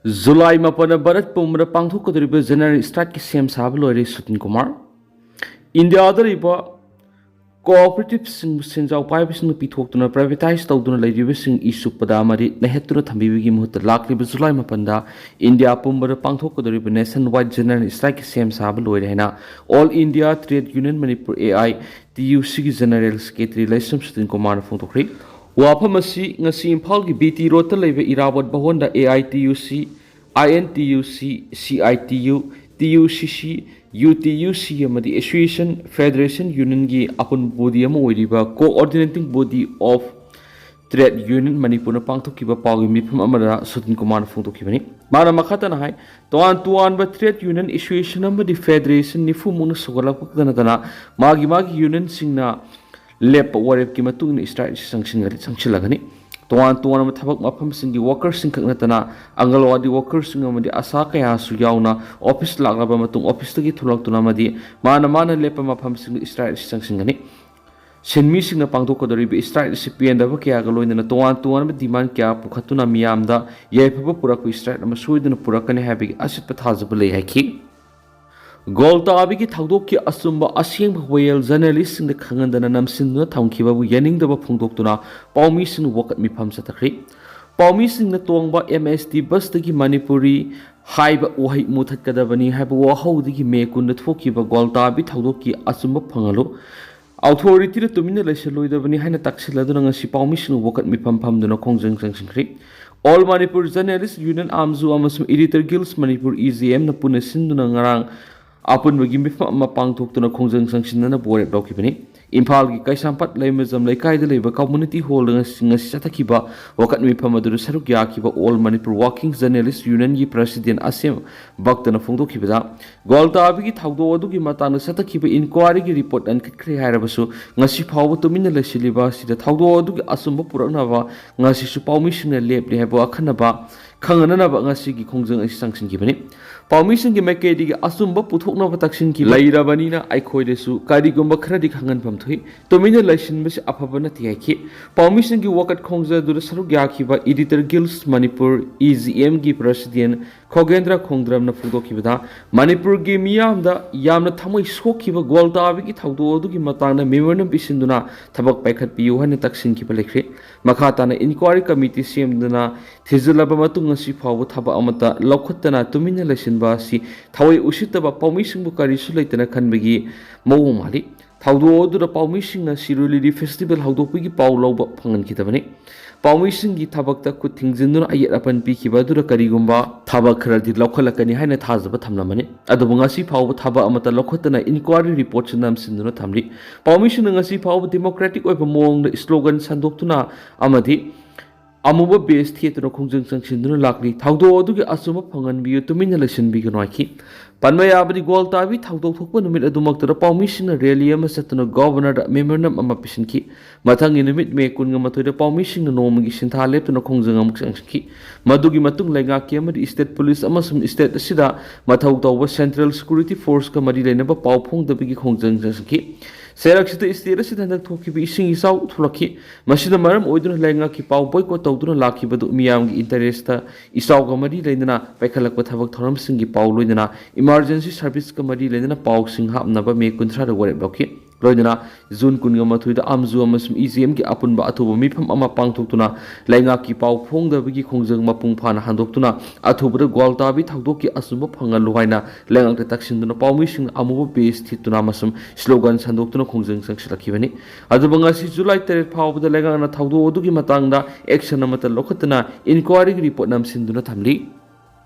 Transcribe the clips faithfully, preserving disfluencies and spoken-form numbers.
July ꯃꯥꯄꯟꯗ ꯚꯥꯔꯠ ꯄꯨꯝꯕꯗ ꯄꯥꯡꯊꯣꯛꯀꯗꯧꯔꯤꯕ general ꯁ꯭ꯇ꯭ꯔꯥꯏꯛꯀꯤ ꯁꯦꯝ ꯁꯥꯕ ꯂꯣꯏꯔꯦ꯫ ꯁꯨꯇꯤꯟ ꯀꯨꯃꯥꯔ꯫ ꯏꯟꯗꯤꯌꯥꯗ ꯂꯩꯕ ꯀꯣꯑꯣꯄꯔꯦꯇꯤꯚꯁꯤꯡꯕꯨ ꯁꯦꯟꯖꯥꯎ ꯄꯥꯏꯕꯁꯤꯡꯅ ꯄꯤꯊꯣꯛꯇꯨꯅ ꯄ꯭ꯔꯥꯏꯚꯦꯇꯥꯏꯖ ꯇꯧꯗꯨꯅ ꯂꯩꯔꯤꯕꯁꯤꯡ ꯏꯁꯨ ꯄꯗꯥ ꯑꯃꯗꯤ ꯅꯩꯍꯠꯇꯨꯅ ꯊꯝꯕꯤꯕꯒꯤ ꯃꯍꯨꯠꯇ ꯂꯥꯛꯂꯤꯕ ꯖꯨꯂꯥꯏ ꯃꯥꯄꯟꯗ ꯏꯟꯗꯤꯌꯥ ꯄꯨꯝꯕꯗ ꯄꯥꯡꯊꯣꯛꯀꯗꯧꯔꯤꯕ ꯅꯦꯁꯟ ꯋꯥꯏꯗ ꯖꯦꯅꯔꯦꯜ ꯁ꯭ꯇ꯭ꯔꯥꯏꯛꯀꯤ ꯁꯦꯝ ꯁꯥꯕ ꯂꯣꯏꯔꯦ ꯍꯥꯏꯅ all India trade union Manipur, A I T U ꯁꯤꯒꯤ ꯖꯦꯅꯔꯦꯜ ꯁꯦꯀ꯭ꯔꯦꯇꯔꯤ ꯂꯩꯁ꯭ꯔꯝ ꯁꯨꯇꯤꯟ ꯀꯨꯃꯥꯔꯅ ꯐꯣꯡꯗꯣꯛꯈ꯭ꯔꯦ꯫ ꯋꯥꯐꯝ ꯑꯁꯤ ꯉꯁꯤ ꯏꯝꯐꯥꯜꯒꯤ ꯕꯤ ꯇꯤ ꯔꯣꯗꯇ ꯂꯩꯕ ꯏꯔꯥꯕꯣꯠ ꯚꯋꯟꯗ ꯑꯦ ꯑꯥꯏ ꯇꯤ ꯌꯨ ꯁꯤ, ꯑꯥꯏ and T U C, C I T U, T U C C, U T U ꯁꯤ ꯑꯃꯗꯤ ꯑꯦꯁꯣꯁꯤꯌꯦꯁꯟ ꯐꯦꯗꯔꯦꯁꯟ ꯌꯨꯅꯤꯌꯟꯒꯤ ꯑꯄꯨꯟꯕ ꯕꯣꯗꯤ ꯑꯃ ꯑꯣꯏꯔꯤꯕ Coordinating Body of Trade Union ꯃꯅꯤꯄꯨꯔꯅ ꯄꯥꯡꯊꯣꯛꯈꯤꯕ ꯄꯥꯎꯒꯤ ꯃꯤꯐꯝ ꯑꯃꯗ ꯁꯨꯇꯤꯟ ꯀꯨꯃꯥꯔꯅ ꯐꯣꯡꯗꯣꯛꯈꯤꯕꯅꯤ꯫ ꯃꯥꯅ ꯃꯈꯥ ꯇꯥꯅ ꯍꯥꯏ, ꯇꯣꯉꯥꯟ ꯇꯣꯉꯥꯟꯕ ꯇ꯭ꯔꯦꯗ ꯌꯨꯅꯤꯌꯟ, ꯑꯦꯁꯣꯁꯤꯌꯦꯁꯟ ꯑꯃꯗꯤ ꯐꯦꯗꯔꯦꯁꯟ ꯅꯤꯐꯨꯃꯨꯛꯅ ꯁꯧꯒꯠꯂꯛꯄꯇ ꯅꯠꯇꯅ ꯃꯥꯒꯤ ꯃꯥꯒꯤ ꯌꯨꯅꯤꯌꯟꯁꯤꯡꯅ ꯂꯦꯞꯄ ꯋꯥꯔꯦꯞꯀꯤ ꯃꯇꯨꯡ ꯏꯟꯅ ꯁ꯭ꯇ꯭ꯔꯥꯏꯛ ꯑꯁꯤ ꯆꯪꯁꯤꯟꯒꯅꯤ, ꯆꯪꯁꯤꯜꯂꯒꯅꯤ꯫ ꯇꯣꯉꯥꯟ ꯇꯣꯉꯥꯟꯕ ꯊꯕꯛ ꯃꯐꯝꯁꯤꯡꯒꯤ ꯋꯥꯀꯔꯁꯤꯡ ꯈꯛ ꯅꯠꯇꯅ ꯑꯪꯒꯜꯋꯥꯗꯤ ꯋꯥꯀꯔꯁꯤꯡ ꯑꯃꯗꯤ ꯑꯁꯥ ꯀꯌꯥꯁꯨ ꯌꯥꯎꯅ ꯑꯣꯐꯤꯁ ꯂꯥꯛꯂꯕ ꯃꯇꯨꯡ ꯑꯣꯐꯤꯁꯇꯒꯤ ꯊꯣꯛꯂꯛꯇꯨꯅ ꯑꯃꯗꯤ ꯃꯥꯅ ꯃꯥꯅ ꯂꯦꯞꯄ ꯃꯐꯝꯁꯤꯡꯗ ꯁ꯭ꯇ꯭ꯔꯥꯏꯛ ꯑꯁꯤ ꯆꯪꯁꯤꯟꯒꯅꯤ꯫ ꯁꯤꯟꯃꯤꯁꯤꯡꯅ ꯄꯥꯡꯊꯣꯛꯀꯗꯧꯔꯤꯕ ꯁ꯭ꯇ꯭ꯔꯥꯏꯛ ꯑꯁꯤ ꯄꯦꯟꯗꯕ ꯀꯌꯥꯒ ꯂꯣꯏꯅꯅ ꯇꯣꯉꯥꯟ ꯇꯣꯉꯥꯟꯕ ꯗꯤꯃꯥꯟ ꯀꯌꯥ ꯄꯨꯈꯠꯇꯨꯅ ꯃꯤꯌꯥꯝꯗ ꯌꯥꯏꯐꯕ ꯄꯨꯔꯛꯄ ꯁ꯭ꯇ꯭ꯔꯥꯏꯛ ꯑꯃ ꯁꯣꯏꯗꯅ ꯄꯨꯔꯛꯀꯅꯤ ꯍꯥꯏꯕꯒꯤ ꯑꯆꯦꯠꯄ ꯊꯥꯖꯕ ꯂꯩ ꯍꯥꯏꯈꯤ꯫ ꯒꯣꯜꯇꯥꯕꯤꯒꯤ ꯊꯧꯗꯣꯛꯀꯤ ꯑꯆꯨꯝꯕ ꯑꯁꯦꯡꯕ ꯋꯥꯌꯦꯜ ꯖꯔꯅꯦꯂꯤꯁꯁꯤꯡꯗ ꯈꯪꯍꯟꯗꯅ ꯅꯝꯁꯤꯟꯗꯨꯅ ꯊꯝꯈꯤꯕꯕꯨ ꯌꯥꯅꯤꯡꯗꯕ ꯐꯣꯡꯗꯣꯛꯇꯨꯅ ꯄꯥꯎꯃꯤꯁꯤꯡꯅ ꯋꯥꯀꯠ ꯃꯤꯐꯝ ꯆꯠꯊꯈ꯭ꯔꯦ꯫ ꯄꯥꯎꯃꯤꯁꯤꯡꯅ ꯇꯣꯡꯕ ꯑꯦꯝ ꯑꯦꯁ ꯇꯤ ꯕꯁꯇꯒꯤ ꯃꯅꯤꯄꯨꯔꯤ ꯍꯥꯏꯕ ꯋꯥꯍꯩ ꯃꯨꯊꯠꯀꯗꯕꯅꯤ ꯍꯥꯏꯕ ꯋꯥꯍꯧꯗꯒꯤ ꯃꯦ ꯀꯨꯟꯗ ꯊꯣꯛꯈꯤꯕ ꯒꯣꯜꯇꯥꯕꯤ ꯊꯧꯗꯣꯛꯀꯤ ꯑꯆꯨꯝꯕ ꯐꯪꯍꯜꯂꯨ꯫ ꯑꯣꯊꯣꯔꯤꯇꯤꯅ ꯇꯨꯃꯤꯟꯅ ꯂꯩꯁꯤꯜꯂꯣꯏꯗꯕꯅꯤ ꯍꯥꯏꯅ ꯇꯥꯛꯁꯤꯜꯂꯗꯨꯅ ꯉꯁꯤ ꯄꯥꯎꯃꯤꯁꯤꯡꯅ ꯋꯥꯀꯠ ꯃꯤꯐꯝ ꯐꯝꯗꯨꯅ ꯈꯣꯡꯖꯪ ꯆꯪꯁꯤꯟꯈ꯭ꯔꯤ꯫ ꯑꯣꯜ ꯃꯅꯤꯄꯨꯔ ꯖꯔꯅꯦꯂꯤꯁ ꯌꯨꯅꯤꯌꯟ, ꯑꯥꯝꯖꯨ ꯑꯃꯁꯨꯡ editor grills Manipur, E J ꯑꯦꯝꯅ ꯄꯨꯟꯅ ꯁꯤꯟꯗꯨꯅ ꯉꯔꯥꯡ ꯑꯄꯨꯟꯕꯒꯤ ꯃꯤꯐꯝ ꯑꯃ ꯄꯥꯡꯊꯣꯛꯇꯨꯅ ꯈꯣꯡꯖꯪ ꯆꯪꯁꯤꯟꯅꯅꯕ ꯋꯥꯔꯦꯞ ꯂꯧꯈꯤꯕꯅꯤ꯫ ꯏꯝꯐꯥꯜꯒꯤ ꯀꯩꯁꯥꯝꯄꯥꯠ ꯂꯩꯃꯖꯝ ꯂꯩꯀꯥꯏꯗ ꯂꯩꯕ ꯀꯝꯃꯨꯅꯤꯇꯤ ꯍꯣꯜꯗ ꯉꯁꯤ, ꯉꯁꯤ ꯆꯠꯊꯈꯤꯕ ꯋꯥꯀꯠ ꯃꯤꯐꯝ ꯑꯗꯨꯗ ꯁꯔꯨꯛ ꯌꯥꯈꯤꯕ ꯑꯣꯜ ꯃꯅꯤꯄꯨꯔ ꯋꯥꯔꯀꯤꯡ ꯖꯔꯅꯦꯂꯤꯁ ꯌꯨꯅꯤꯌꯟꯒꯤ ꯄ꯭ꯔꯁꯤꯗꯦꯟ ꯑꯁꯦꯝ ꯚꯛꯇꯅ ꯐꯣꯡꯗꯣꯛꯈꯤꯕꯗ, ꯒꯣꯜꯇꯥꯕꯤꯒꯤ ꯊꯧꯗꯣꯛ ꯑꯗꯨꯒꯤ ꯃꯇꯥꯡꯗ ꯆꯠꯊꯈꯤꯕ ꯏꯟꯀ꯭ꯋꯥꯔꯤꯒꯤ ꯔꯤꯄꯣꯔꯠ ꯂꯟꯈꯠꯈ꯭ꯔꯦ ꯍꯥꯏꯔꯕꯁꯨ, ꯉꯁꯤ ꯐꯥꯎꯕ ꯇꯨꯃꯤꯟꯅ ꯂꯩꯁꯤꯜꯂꯤꯕ ꯑꯁꯤꯗ ꯊꯧꯗꯣꯛ ꯑꯗꯨꯒꯤ ꯑꯆꯨꯝꯕ ꯄꯨꯔꯛꯅꯕ ꯉꯁꯤꯁꯨ ꯄꯥꯎꯃꯤꯁꯤꯡꯅ ꯂꯦꯞꯂꯤ ꯍꯥꯏꯕ ꯑꯈꯟꯅꯕ ꯈꯪꯍꯟꯅꯅꯕ ꯉꯁꯤꯒꯤ ꯈꯣꯡꯖꯪ ꯑꯁꯤ ꯆꯪꯁꯤꯟꯈꯤꯕꯅꯤ꯫ ꯄꯥꯎꯃꯤꯁꯤꯡꯒꯤ ꯃꯥꯏꯀꯩꯗꯒꯤ ꯑꯆꯨꯝꯕ ꯄꯨꯊꯣꯛꯅꯕ ꯇꯛꯁꯤꯟꯈꯤꯕ ꯂꯩꯔꯕꯅꯤꯅ ꯑꯩꯈꯣꯏꯗꯁꯨ ꯀꯔꯤꯒꯨꯝꯕ ꯈꯔꯗꯤ ꯈꯪꯍꯟꯐꯝ ꯊꯣꯛꯏ꯫ ꯇꯨꯃꯤꯟꯅ ꯂꯩꯁꯤꯟꯕꯁꯤ ꯑꯐꯕ ꯅꯠꯇꯦ ꯍꯥꯏꯈꯤ꯫ ꯄꯥꯎꯃꯤꯁꯤꯡꯒꯤ ꯋꯥꯀꯠ ꯈꯣꯡꯖꯪ ꯑꯗꯨꯗ ꯁꯔꯨꯛ ꯌꯥꯈꯤꯕ Editor Guild Manipur, E G M ꯒꯤ President ꯈꯣꯒꯦꯟꯗ꯭ꯔ ꯈꯣꯡꯗ꯭ꯔꯝꯅ ꯐꯣꯡꯗꯣꯛꯈꯤꯕꯗ, ꯃꯅꯤꯄꯨꯔꯒꯤ ꯃꯤꯌꯥꯝꯗ ꯌꯥꯝꯅ ꯊꯃꯣꯏ ꯁꯣꯛꯈꯤꯕ ꯒ꯭ꯋꯥꯜꯇꯥꯕꯤꯒꯤ ꯊꯧꯗꯣꯛ ꯑꯗꯨꯒꯤ ꯃꯇꯥꯡꯗ memorandum ꯄꯤꯁꯤꯟꯗꯨꯅ ꯊꯕꯛ ꯄꯥꯏꯈꯠꯄꯤꯌꯨ ꯍꯥꯏꯅ ꯇꯛꯁꯤꯟꯈꯤꯕ ꯂꯩꯈ꯭ꯔꯦ꯫ ꯃꯈꯥ ꯇꯥꯅ inquiry committee ꯁꯦꯝꯗꯨꯅ ꯊꯤꯖꯤꯜꯂꯕ ꯃꯇꯨꯡ ꯉꯁꯤ ꯐꯥꯎꯕ ꯊꯕꯛ ꯑꯃꯠꯇ ꯂꯧꯈꯠꯇꯅ ꯇꯨꯃꯤꯟꯅ ꯂꯩꯁꯤꯟꯕ ꯑꯁꯤ ꯊꯑꯣꯏ ꯎꯁꯤꯠꯇꯕ ꯄꯥꯎꯃꯤꯁꯤꯡꯕꯨ ꯀꯔꯤꯁꯨ ꯂꯩꯇꯅ ꯈꯟꯕꯒꯤ ꯃꯑꯣꯡ ꯃꯥꯜꯂꯤ꯫ ꯊꯧꯗꯣꯛ ꯑꯗꯨꯗ ꯄꯥꯎꯃꯤꯁꯤꯡꯅ ꯁꯤꯔꯣꯏ ꯂꯤꯂꯤ festival ꯍꯧꯗꯣꯛꯄꯒꯤ ꯄꯥꯎ ꯂꯧꯕ ꯐꯪꯍꯟꯈꯤꯗꯕꯅꯤ꯫ ꯄꯥꯎꯃꯤꯁꯤꯡꯒꯤ ꯊꯕꯛꯇ ꯈꯨꯠ ꯊꯤꯡꯖꯤꯟꯗꯨꯅ ꯑꯌꯦꯠ ꯑꯄꯟ ꯄꯤꯈꯤꯕ ꯑꯗꯨꯗ ꯀꯔꯤꯒꯨꯝꯕ ꯊꯕꯛ ꯈꯔꯗꯤ ꯂꯧꯈꯠꯂꯛꯀꯅꯤ ꯍꯥꯏꯅ ꯊꯥꯖꯕ ꯊꯝꯂꯝꯕꯅꯤ꯫ ꯑꯗꯨꯕꯨ ꯉꯁꯤ ꯐꯥꯎꯕ ꯊꯕꯛ ꯑꯃꯠꯇ ꯂꯧꯈꯠꯇꯅ inquiry reportꯁꯨ ꯅꯝꯁꯤꯟꯗꯨꯅ ꯊꯝꯂꯤ꯫ ꯄꯥꯎꯃꯤꯁꯤꯡꯅ ꯉꯁꯤ ꯐꯥꯎꯕ democratic ꯑꯣꯏꯕ ꯃꯑꯣꯡꯗ slogan ꯁꯟꯗꯣꯛꯇꯨꯅ ꯑꯃꯗꯤ ꯑꯃꯨꯕ badge ꯊꯦꯠꯇꯨꯅ ꯈꯣꯡꯖꯪ ꯆꯪꯁꯤꯟꯗꯨꯅ ꯂꯥꯛꯂꯤ꯫ ꯊꯧꯗꯣꯛ ꯑꯗꯨꯒꯤ ꯑꯆꯨꯝꯕ ꯐꯪꯍꯟꯕꯤꯌꯨ, ꯇꯨꯃꯤꯟꯅ ꯂꯩꯁꯤꯟꯕꯤꯒꯅꯨ ꯍꯥꯏꯈꯤ꯫ ꯄꯟꯕ ꯌꯥꯕꯗꯤ, ꯒ꯭ꯋꯥꯜꯇꯥꯕꯤ ꯊꯧꯗꯣꯛ ꯊꯣꯛꯄ ꯅꯨꯃꯤꯠ ꯑꯗꯨꯃꯛꯇꯗ ꯄꯥꯎꯃꯤꯁꯤꯡꯅ rally ꯑꯃ ꯆꯠꯇꯨꯅ Governorꯗ memorandum ꯑꯃ ꯄꯤꯁꯤꯟꯈꯤ꯫ ꯃꯊꯪꯒꯤ ꯅꯨꯃꯤꯠ May ꯀꯨꯟꯒ ꯃꯥꯊꯣꯏꯗ ꯄꯥꯎꯃꯤꯁꯤꯡꯅ ꯅꯣꯡꯃꯒꯤ ꯁꯤꯟꯊꯥ ꯂꯦꯞꯇꯨꯅ ꯈꯣꯡꯖꯪ ꯑꯃꯨꯛ ꯆꯪꯁꯤꯟꯈꯤ꯫ ꯃꯗꯨꯒꯤ ꯃꯇꯨꯡ ꯂꯩꯉꯥꯛꯀꯤ ꯑꯃꯗꯤ state police ꯑꯃꯁꯨꯡ state ꯑꯁꯤꯗ ꯃꯊꯧ ꯇꯧꯕ central security forceꯀ ꯃꯔꯤ ꯂꯩꯅꯕ ꯄꯥꯎ ꯐꯣꯡꯗꯕꯒꯤ ꯈꯣꯡꯖꯪ ꯆꯪꯁꯤꯟꯈꯤ꯫ ꯆꯩꯔꯛꯁꯤꯗ state ꯑꯁꯤꯗ ꯍꯟꯗꯛ ꯊꯣꯛꯈꯤꯕ ꯏꯁꯤꯡ ꯏꯆꯥꯎ ꯊꯣꯛꯂꯛꯈꯤ꯫ ꯃꯁꯤꯅ ꯃꯔꯝ ꯑꯣꯏꯗꯨꯅ ꯂꯩꯉꯥꯛꯀꯤ ꯄꯥꯎ boycott ꯇꯧꯗꯨꯅ ꯂꯥꯛꯈꯤꯕꯗꯨ ꯃꯤꯌꯥꯝꯒꯤ interestꯇ ꯏꯆꯥꯎꯒ ꯃꯔꯤ ꯂꯩꯅꯅ ꯄꯥꯏꯈꯠꯂꯛꯄ ꯊꯕꯛ ꯊꯧꯔꯝꯁꯤꯡꯒꯤ ꯄꯥꯎ, ꯂꯣꯏꯅꯅ emergency serviceꯀ ꯃꯔꯤ ꯂꯩꯅꯅ ꯄꯥꯎꯁꯤꯡ ꯍꯥꯞꯅꯕ May ꯀꯨꯟꯊ꯭ꯔꯥꯗ ꯋꯥꯔꯦꯞ ꯂꯧꯈꯤ꯫ ꯂꯣꯏꯅꯅ June ꯀꯨꯟꯒ ꯃꯥꯊꯣꯏꯗ ꯑꯝꯖꯨ ꯑꯃꯁꯨꯡ E G Mꯒꯤ ꯑꯄꯨꯟꯕ ꯑꯊꯨꯕ ꯃꯤꯐꯝ ꯑꯃ ꯄꯥꯡꯊꯣꯛꯇꯨꯅ ꯂꯩꯉꯥꯛꯀꯤ ꯄꯥꯎ ꯐꯣꯡꯗꯕꯒꯤ ꯈꯣꯡꯖꯪ ꯃꯄꯨꯡ ꯐꯥꯅ ꯍꯟꯗꯣꯛꯇꯨꯅ ꯑꯊꯨꯕꯗ ꯒ꯭ꯋꯥꯜꯇꯥꯕꯤ ꯊꯧꯗꯣꯛꯀꯤ ꯑꯆꯨꯝꯕ ꯐꯪꯍꯜꯂꯨ ꯍꯥꯏꯅ ꯂꯩꯉꯥꯛꯇ ꯇꯛꯁꯤꯟꯗꯨꯅ ꯄꯥꯎꯃꯤꯁꯤꯡꯅ ꯑꯃꯨꯕ badge ꯊꯦꯠꯇꯨꯅ ꯑꯃꯁꯨꯡ slogan ꯁꯟꯗꯣꯛꯇꯨꯅ ꯈꯣꯡꯖꯪ ꯆꯪꯁꯤꯜꯂꯛꯈꯤꯕꯅꯤ꯫ ꯑꯗꯨꯕꯨ ꯉꯁꯤ July ꯇꯔꯦꯠ ꯐꯥꯎꯕꯗ ꯂꯩꯉꯥꯛꯅ ꯊꯧꯗꯣꯛ ꯑꯗꯨꯒꯤ ꯃꯇꯥꯡꯗ action ꯑꯃꯠꯇ ꯂꯧꯈꯠꯇꯅ inquiryꯒꯤ report ꯅꯝꯁꯤꯟꯗꯨꯅ ꯊꯝꯂꯤ꯫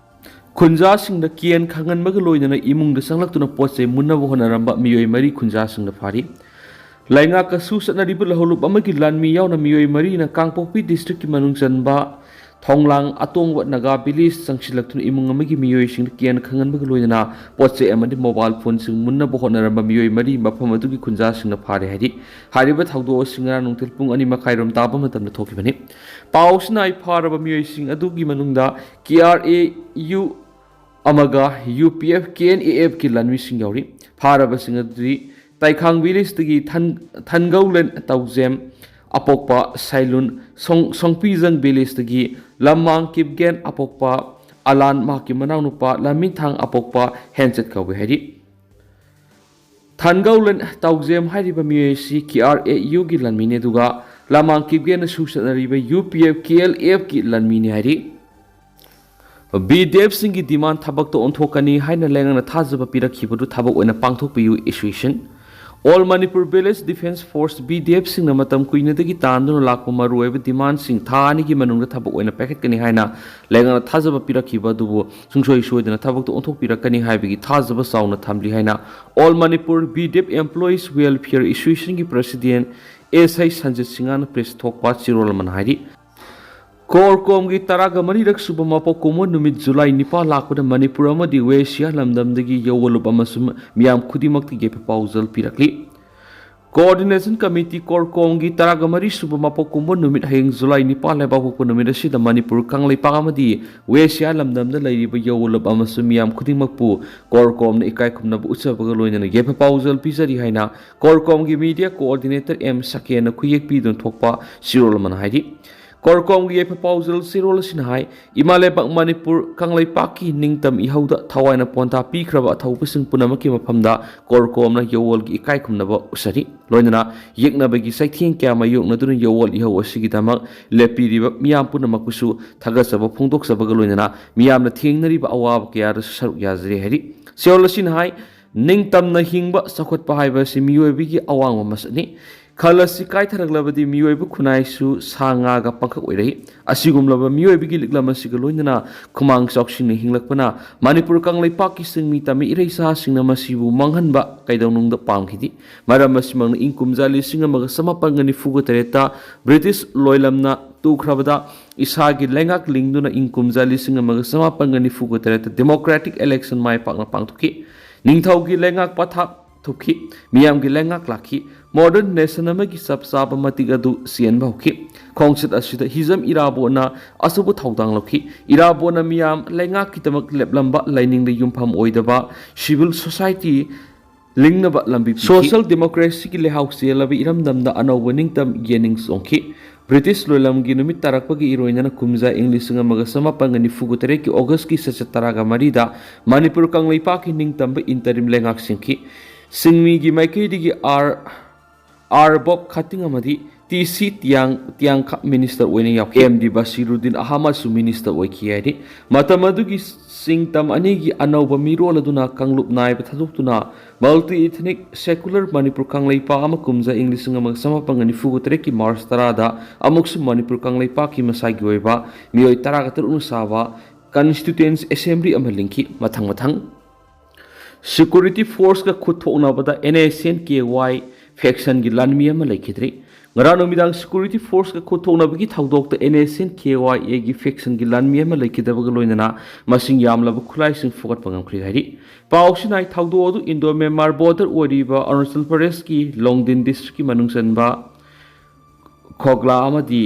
ꯈꯨꯟꯖꯥꯁꯤꯡꯗ ꯀꯤꯌꯦꯟ ꯈꯪꯍꯟꯕꯒ ꯂꯣꯏꯅꯅ ꯏꯃꯨꯡꯗ ꯆꯪꯂꯛꯇꯨꯅ ꯄꯣꯠ ꯆꯩ ꯃꯨꯟꯅꯕ ꯍꯣꯠꯅꯔꯝꯕ ꯃꯤꯑꯣꯏ ꯃꯔꯤ ꯈꯨꯟꯖꯥꯁꯤꯡꯅ ꯐꯥꯔꯤ꯫ ꯂꯩꯉꯥꯛꯀ ꯁꯨ ꯆꯠꯅꯔꯤꯕ ꯂꯧꯍꯧꯂꯨꯞ ꯑꯃꯒꯤ ꯂꯥꯟꯃꯤ ꯌꯥꯎꯅ ꯃꯤꯑꯣꯏ ꯃꯔꯤꯅ ꯀꯥꯡꯄꯣꯛꯄꯤ districtꯀꯤ ꯃꯅꯨꯡ ꯆꯟꯕ ꯊꯣꯡꯂꯥꯡ ꯑꯇꯣꯡꯕ ꯅꯥꯒꯥ ꯚꯤꯂꯦꯖ ꯆꯪꯁꯤꯜꯂꯛꯇꯨꯅ ꯏꯃꯨꯡ ꯑꯃꯒꯤ ꯃꯤꯑꯣꯏꯁꯤꯡꯗ ꯀꯤꯍꯟ ꯈꯪꯍꯟꯕꯒ ꯂꯣꯏꯅꯅ ꯄꯣꯠ ꯆꯩ ꯑꯃꯗꯤ ꯃꯣꯕꯥꯏꯜ ꯐꯣꯟꯁꯤꯡ ꯃꯨꯟꯅꯕ ꯍꯣꯠꯅꯔꯝꯕ ꯃꯤꯑꯣꯏ ꯃꯔꯤ ꯃꯐꯝ ꯑꯗꯨꯒꯤ ꯈꯨꯟꯖꯥꯁꯤꯡꯅ ꯐꯥꯔꯦ ꯍꯥꯏꯔꯤ꯫ ꯍꯥꯏꯔꯤꯕ ꯊꯧꯗꯣꯛ ꯑꯁꯤ ꯉꯔꯥꯡ ꯅꯨꯡꯊꯤꯜ ꯄꯨꯡ ꯑꯅꯤ ꯃꯈꯥꯏꯔꯣꯝ ꯇꯥꯕ ꯃꯇꯝꯗ ꯊꯣꯛꯈꯤꯕꯅꯤ꯫ ꯄꯥꯎꯁꯤꯅ ꯍꯥꯏ ꯐꯥꯔꯕ ꯃꯤꯑꯣꯏꯁꯤꯡ ꯑꯗꯨꯒꯤ ꯃꯅꯨꯡꯗ ꯀꯦ ꯑꯥꯔ ꯑꯦ ꯌꯨ ꯑꯃꯒ U P F K N A ꯑꯦꯐꯀꯤ ꯂꯥꯟꯃꯤꯁꯤꯡ ꯌꯥꯎꯔꯤ꯫ ꯐꯥꯔꯕꯁꯤꯡ ꯑꯗꯨꯗꯤ ꯇꯥꯏꯈꯥꯡ ꯚꯤꯂꯦꯖꯇꯒꯤ ꯊꯟ-, ꯊꯟꯒꯧꯂꯦꯟ ꯇꯧꯖꯦꯝ ꯑꯄꯣꯛꯄ ꯁꯥꯏꯂꯨꯟ, ꯁꯣꯡ-, ꯁꯣꯡꯄꯤꯖꯪ ꯚꯤꯂꯦꯖꯇꯒꯤ ꯂꯝꯃꯥꯡ ꯀꯤꯞꯒꯦꯟ ꯑꯄꯣꯛꯄ ꯑꯂꯥꯟ, ꯃꯍꯥꯛꯀꯤ ꯃꯅꯥꯎꯅꯨꯄꯥ ꯂꯝꯃꯤꯊꯥꯡ ꯑꯄꯣꯛꯄ ꯍꯦꯟꯆꯠ ꯀꯧꯏ ꯍꯥꯏꯔꯤ꯫ ꯊꯟꯒꯧꯂꯦꯟ ꯇꯧꯖꯦꯝ ꯍꯥꯏꯔꯤꯕ ꯃꯤꯑꯣꯏ ꯑꯁꯤ ꯀꯦ ꯑꯥꯔ ꯑꯦ ꯌꯨꯒꯤ ꯂꯥꯟꯃꯤꯅꯤ, ꯑꯗꯨꯒ ꯂꯝꯃꯥꯡ ꯀꯤꯞꯒꯦꯟꯅ ꯁꯨ ꯆꯠꯅꯔꯤꯕ ꯌꯨ ꯄꯤ ꯑꯦꯐ ꯀꯦ ꯑꯦꯜ ꯑꯦꯐꯀꯤ ꯂꯥꯟꯃꯤꯅꯤ ꯍꯥꯏꯔꯤ꯫ ꯚꯤ ꯗꯤ ꯑꯦꯐꯁꯤꯡꯒꯤ ꯗꯤꯃꯥꯟ ꯊꯕꯛꯇ ꯑꯣꯟꯊꯣꯛꯀꯅꯤ ꯍꯥꯏꯅ ꯂꯩꯉꯥꯛꯅ ꯊꯥꯖꯕ ꯄꯤꯔꯛꯈꯤꯕꯗꯨ ꯊꯕꯛ ꯑꯣꯏꯅ ꯄꯥꯡꯊꯣꯛꯄꯤꯌꯨ꯫ Association of Manipur village defence force, V D ꯑꯦꯐꯁꯤꯡꯅ ꯃꯇꯝ ꯀꯨꯏꯅꯗꯒꯤ ꯇꯥꯟꯗꯨꯅ ꯂꯥꯛꯄ ꯃꯔꯨꯑꯣꯏꯕ ꯗꯤꯃꯥꯟꯁꯤꯡ ꯊꯥ ꯑꯅꯤꯒꯤ ꯃꯅꯨꯡꯗ ꯊꯕꯛ ꯑꯣꯏꯅ ꯄꯥꯏꯈꯠꯀꯅꯤ ꯍꯥꯏꯅ ꯂꯩꯉꯥꯛꯅ ꯊꯥꯖꯕ ꯄꯤꯔꯛꯈꯤꯕ ꯑꯗꯨꯕꯨ ꯁꯨꯡꯁꯣꯏ ꯁꯣꯏꯗꯅ ꯊꯕꯛꯇ ꯑꯣꯟꯊꯣꯛꯄꯤꯔꯛꯀꯅꯤ ꯍꯥꯏꯕꯒꯤ ꯊꯥꯖꯕ ꯆꯥꯎꯅ ꯊꯝꯂꯤ ꯍꯥꯏꯅ all Manipur V D F employees welfare ꯑꯦꯁꯣꯁꯤꯌꯦꯁꯟꯒꯤ ꯄ꯭ꯔꯦꯁꯤꯗꯦꯟ ꯑꯦꯁ ꯑꯥꯏ ꯁꯟꯖꯤꯠ ꯁꯤꯡꯍꯅ ꯄ꯭ꯔꯦꯁ ꯊꯣꯛꯄ ꯆꯦꯔꯣꯜ ꯑꯃꯅ ꯍꯥꯏꯔꯤ꯫ ꯀꯣꯔꯀꯣꯝꯒꯤ ꯇꯔꯥꯒ ꯃꯔꯤꯔꯛ ꯁꯨꯕ ꯃꯄꯣꯛ ꯀꯨꯝꯑꯣꯟ ꯅꯨꯃꯤꯠ ꯖꯨꯂꯥꯏ ꯅꯤꯄꯥꯟ ꯂꯥꯛꯄꯗ ꯃꯅꯤꯄꯨꯔ ꯑꯃꯗꯤ ꯋꯦꯁꯤꯌꯥ ꯂꯝꯗꯝꯗꯒꯤ ꯌꯧꯋꯂꯨꯞ ꯑꯃꯁꯨꯡ ꯃꯤꯌꯥꯝ ꯈꯨꯗꯤꯡꯃꯛꯇ ꯌꯥꯏꯐ ꯄꯥꯎꯖꯦꯜ ꯄꯤꯔꯛꯂꯤ꯫ ꯀꯣꯑꯣꯔꯗꯤꯅꯦꯁꯟ ꯀꯃꯤꯇꯤ ꯀꯣꯔꯀꯣꯝꯒꯤ ꯇꯔꯥꯒ ꯃꯔꯤ ꯁꯨꯕ ꯃꯄꯣꯛ ꯀꯨꯝꯑꯣꯟ ꯅꯨꯃꯤꯠ ꯍꯌꯦꯡ ꯖꯨꯂꯥꯏ ꯅꯤꯄꯥꯟ ꯂꯩꯕꯥꯛꯄꯣꯛꯄ ꯅꯨꯃꯤꯠ ꯑꯁꯤꯗ ꯃꯅꯤꯄꯨꯔ ꯀꯪꯂꯩꯄꯥꯛ ꯑꯃꯗꯤ ꯋꯦꯁꯤꯌꯥ ꯂꯝꯗꯝꯗ ꯂꯩꯔꯤꯕ ꯌꯧꯋꯂꯨꯞ ꯑꯃꯁꯨꯡ ꯃꯤꯌꯥꯝ ꯈꯨꯗꯤꯡꯃꯛꯄꯨ ꯀꯣꯔꯀꯣꯝꯅ ꯏꯀꯥꯏ ꯈꯨꯝꯅꯕ ꯎꯠꯆꯕꯒ ꯂꯣꯏꯅꯅ ꯌꯥꯏꯐ ꯄꯥꯎꯖꯦꯜ ꯄꯤꯖꯔꯤ ꯍꯥꯏꯅ ꯀꯣꯔꯀꯣꯝꯒꯤ ꯃꯤꯗꯤꯌꯥ ꯀꯣꯑꯣꯔꯗꯤꯅꯦꯇꯔ ꯑꯦꯝ ꯁꯀꯦꯟꯅ ꯈꯨꯌꯦꯛ ꯄꯤꯗꯨꯅ ꯊꯣꯛꯄ ꯆꯦꯔꯣꯜ ꯑꯃꯅ ꯍꯥꯏꯔꯤ꯫ ꯀꯣꯔꯀꯣꯝꯒꯤ ꯌꯥꯏꯐ ꯄꯥꯎꯖꯦꯜ ꯆꯦꯔꯣꯜ ꯑꯁꯤꯅ ꯍꯥꯏ, ꯏꯃꯥ ꯂꯩꯕꯥꯛ ꯃꯅꯤꯄꯨꯔ ꯀꯪꯂꯩꯄꯥꯛꯀꯤ ꯅꯤꯡꯇꯝ ꯏꯍꯧꯗ ꯊꯋꯥꯏꯅ ꯄꯣꯟꯊꯥ ꯄꯤꯈ꯭ꯔꯕ ꯑꯊꯧꯕꯁꯤꯡ ꯄꯨꯝꯅꯃꯛꯀꯤ ꯃꯐꯝꯗ ꯀꯣꯔꯀꯣꯝꯅ ꯌꯧꯋꯣꯜꯒꯤ ꯏꯀꯥꯏ ꯈꯨꯝꯅꯕ ꯎꯠꯆꯔꯤ꯫ ꯂꯣꯏꯅꯅ ꯌꯦꯛꯅꯕꯒꯤ ꯆꯩꯊꯦꯡ ꯀꯌꯥ ꯃꯥꯌꯣꯛꯅꯗꯨꯅ ꯌꯧꯋꯣꯜ ꯏꯍꯧ ꯑꯁꯤꯒꯤꯗꯃꯛ ꯂꯦꯞꯄꯤꯔꯤꯕ ꯃꯤꯌꯥꯝ ꯄꯨꯝꯅꯃꯛꯄꯨꯁꯨ ꯊꯥꯒꯠꯆꯕ ꯐꯣꯡꯗꯣꯛꯆꯕꯒ ꯂꯣꯏꯅꯅ ꯃꯤꯌꯥꯝꯅ ꯊꯦꯡꯅꯔꯤꯕ ꯑꯋꯥꯕ ꯀꯌꯥꯗꯁꯨ ꯁꯔꯨꯛ ꯌꯥꯖꯔꯤ ꯍꯥꯏꯔꯤ꯫ ꯆꯦꯔꯣꯜ ꯑꯁꯤꯅ ꯍꯥꯏ, ꯅꯤꯡꯇꯝꯅ ꯍꯤꯡꯕ ꯆꯥꯎꯈꯠꯄ ꯍꯥꯏꯕ ꯑꯁꯤ ꯃꯤꯑꯣꯏꯕꯒꯤ ꯑꯋꯥꯡꯕ ꯃꯁꯛꯅꯤ꯫ ꯈꯜ ꯑꯁꯤ ꯀꯥꯏꯊꯔꯛꯂꯕꯗꯤ ꯃꯤꯑꯣꯏꯕ ꯈꯨꯟꯅꯥꯏꯁꯨ ꯁꯥ ꯉꯥꯒ ꯄꯪꯈꯛ ꯑꯣꯏꯔꯛꯏ꯫ ꯑꯁꯤꯒꯨꯝꯂꯕ ꯃꯤꯑꯣꯏꯕꯒꯤ ꯂꯤꯛꯂꯝ ꯑꯁꯤꯒ ꯂꯣꯏꯅꯅ ꯈꯨꯃꯥꯡ ꯆꯥꯎꯁꯤꯟꯅ ꯍꯤꯡꯂꯛꯄꯅ ꯃꯅꯤꯄꯨꯔ ꯀꯪꯂꯩꯄꯥꯛꯀꯤ ꯁꯤꯟꯃꯤ ꯇꯝꯃꯤ ꯏꯔꯩꯆꯥꯁꯤꯡꯅ ꯃꯁꯤꯕꯨ ꯃꯥꯡꯍꯟꯕ ꯀꯩꯗꯧꯅꯨꯡꯗ ꯄꯥꯝꯈꯤꯗꯦ꯫ ꯃꯔꯝ ꯑꯁꯤꯃꯛꯅ ꯏꯪ ꯀꯨꯝꯖꯥ ꯂꯤꯁꯤꯡ ꯑꯃꯒ ꯆꯃꯥꯄꯟꯒ ꯅꯤꯐꯨꯒ ꯇꯔꯦꯠꯇ ꯕ꯭ꯔꯤꯇꯤꯁ ꯂꯣꯏꯂꯝꯅ ꯇꯨꯈ꯭ꯔꯕꯗ ꯏꯁꯥꯒꯤ ꯂꯩꯉꯥꯛ ꯂꯤꯡꯗꯨꯅ ꯏꯪ ꯀꯨꯝꯖꯥ ꯂꯤꯁꯤꯡ ꯑꯃꯒ ꯆꯃꯥꯄꯟꯒ ꯅꯤꯐꯨꯒ ꯇꯔꯦꯠꯇ democratic election ꯃꯥꯏ ꯄꯥꯛꯅ ꯄꯥꯡꯊꯣꯛꯈꯤ꯫ ꯅꯤꯡꯊꯧꯒꯤ ꯂꯩꯉꯥꯛ ꯄꯊꯥꯞ ꯊꯨꯞꯈꯤ꯫ ꯃꯤꯌꯥꯝꯒꯤ ꯂꯩꯉꯥꯛ ꯂꯥꯛꯈꯤ꯫ Modern nation ꯑꯃꯒꯤ ꯆꯞ ꯆꯥꯕ ꯃꯇꯤꯛ ꯑꯗꯨ ꯆꯦꯟꯕ ꯍꯧꯈꯤ꯫ ꯈꯣꯡꯆꯠ ꯑꯁꯤꯗ ꯍꯤꯖꯝ ꯏꯔꯥꯕꯣꯠꯅ ꯑꯆꯧꯕ ꯊꯧꯗꯥꯡ ꯂꯧꯈꯤ꯫ ꯏꯔꯥꯕꯣꯠꯅ ꯃꯤꯌꯥꯝ ꯂꯩꯉꯥꯛꯀꯤꯗꯃꯛ ꯂꯦꯞꯂꯝꯕ ꯂꯥꯏꯅꯤꯡꯗ ꯌꯨꯝꯐꯝ ꯑꯣꯏꯗꯕ civil society ꯂꯤꯡꯅꯕ ꯂꯝꯕꯤ ꯄꯤꯈꯤ꯫ Social democracyꯒꯤ ꯂꯩꯍꯥꯎ ꯆꯦꯜꯂꯕ ꯏꯔꯝꯗꯝꯗ ꯑꯅꯧꯕ ꯅꯤꯡꯇꯝ ꯌꯦꯅꯤꯡ ꯆꯣꯡꯈꯤ꯫ British ꯂꯣꯏꯂꯝꯒꯤ ꯅꯨꯃꯤꯠ ꯇꯥꯔꯛꯄꯒꯤ ꯏꯔꯣꯏꯅꯅ ꯀꯨꯝꯖꯥ ꯏꯪ ꯂꯤꯁꯤꯡ ꯑꯃꯒ ꯆꯃꯥꯄꯟꯒ ꯅꯤꯐꯨꯒ ꯇꯔꯦꯠꯀꯤ Augustꯀꯤ ꯆꯩꯆꯠ ꯇꯔꯥꯒ ꯃꯔꯤꯗ ꯃꯅꯤꯄꯨꯔ ꯀꯪꯂꯩꯄꯥꯛꯀꯤ ꯅꯤꯡꯇꯝꯕ interim ꯂꯩꯉꯥꯛ ꯁꯦꯝꯈꯤ꯫ ꯁꯤꯡꯃꯤꯒꯤ ꯃꯥꯏꯀꯩꯗꯒꯤ ꯑꯥꯔ ꯑꯥꯔ ꯕꯣꯕ ꯈꯥꯇꯤꯡ ꯑꯃꯗꯤ ꯇꯤ ꯁꯤ ꯇꯤꯌꯥꯡ ꯇꯤꯌꯥꯡꯈ minister ꯑꯣꯏꯅ ꯌꯥꯎꯈꯤ꯫ ꯑꯦꯝ ꯗꯤ ꯕꯁꯤꯔꯨꯗꯤꯟ ꯑꯍꯃꯗꯁꯨ minister ꯑꯣꯏꯈꯤ ꯍꯥꯏꯔꯤ꯫ ꯃꯇꯝ ꯑꯗꯨꯒꯤ ꯁꯤꯡꯇꯝ ꯑꯅꯤꯒꯤ ꯑꯅꯧꯕ ꯃꯤꯔꯣꯜ ꯑꯗꯨꯅ ꯀꯥꯡꯂꯨꯞ ꯅꯥꯏꯕ ꯊꯥꯗꯣꯛꯇꯨꯅ multi ethnic secular Manipur Kangleipak ꯑꯃ ꯀꯨꯝꯖꯥ ꯏꯪ ꯂꯤꯁꯤꯡ ꯑꯃꯒ ꯆꯃꯥꯄꯟꯒ ꯅꯤꯐꯨꯒ ꯇꯔꯦꯠꯀꯤ March ꯇꯔꯥꯗ ꯑꯃꯨꯛꯁꯨ ꯃꯅꯤꯄꯨꯔ ꯀꯪꯂꯩꯄꯥꯛꯀꯤ ꯃꯁꯥꯒꯤ ꯑꯣꯏꯕ ꯃꯤꯑꯣꯏ ꯇꯔꯥꯒ ꯇꯔꯨꯛꯅ ꯁꯥꯕ Constituent Assembly ꯑꯃ ꯂꯤꯡꯈꯤ꯫ ꯃꯊꯪ ꯃꯊꯪ security forceꯀ ꯈꯨꯠ ꯊꯣꯛꯅꯕꯗ NSCN-KY factionꯒꯤ ꯂꯥꯟꯃꯤ ꯑꯃ ꯂꯩꯈꯤꯗ꯭ꯔꯤ꯫ ꯉꯔꯥꯡ ꯅꯨꯃꯤꯗꯥꯡ security forceꯀ ꯈꯨꯠ ꯊꯣꯛꯅꯕꯒꯤ ꯊꯧꯗꯣꯛꯇ NSCN-KYAꯒꯤ factionꯒꯤ ꯂꯥꯟꯃꯤ ꯑꯃ ꯂꯩꯈꯤꯗꯕꯒ ꯂꯣꯏꯅꯅ ꯃꯁꯤꯡ ꯌꯥꯝꯂꯕ ꯈꯨꯠꯂꯥꯏꯁꯤꯡ ꯐꯨꯒꯠꯄ ꯉꯝꯈ꯭ꯔꯦ ꯍꯥꯏꯔꯤ꯫ ꯄꯥꯎꯁꯤꯅ ꯍꯥꯏ ꯊꯧꯗꯣꯛ ꯑꯗꯨ Indo-Myanmar border ꯑꯣꯏꯔꯤꯕ ꯑꯔꯨꯅꯥꯆꯜ ꯄ꯭ꯔꯗꯦꯁꯀꯤ ꯂꯣꯡꯗꯤꯟ districtꯀꯤ ꯃꯅꯨꯡ ꯆꯟꯕ ꯈꯣꯒ꯭ꯂꯥ ꯑꯃꯗꯤ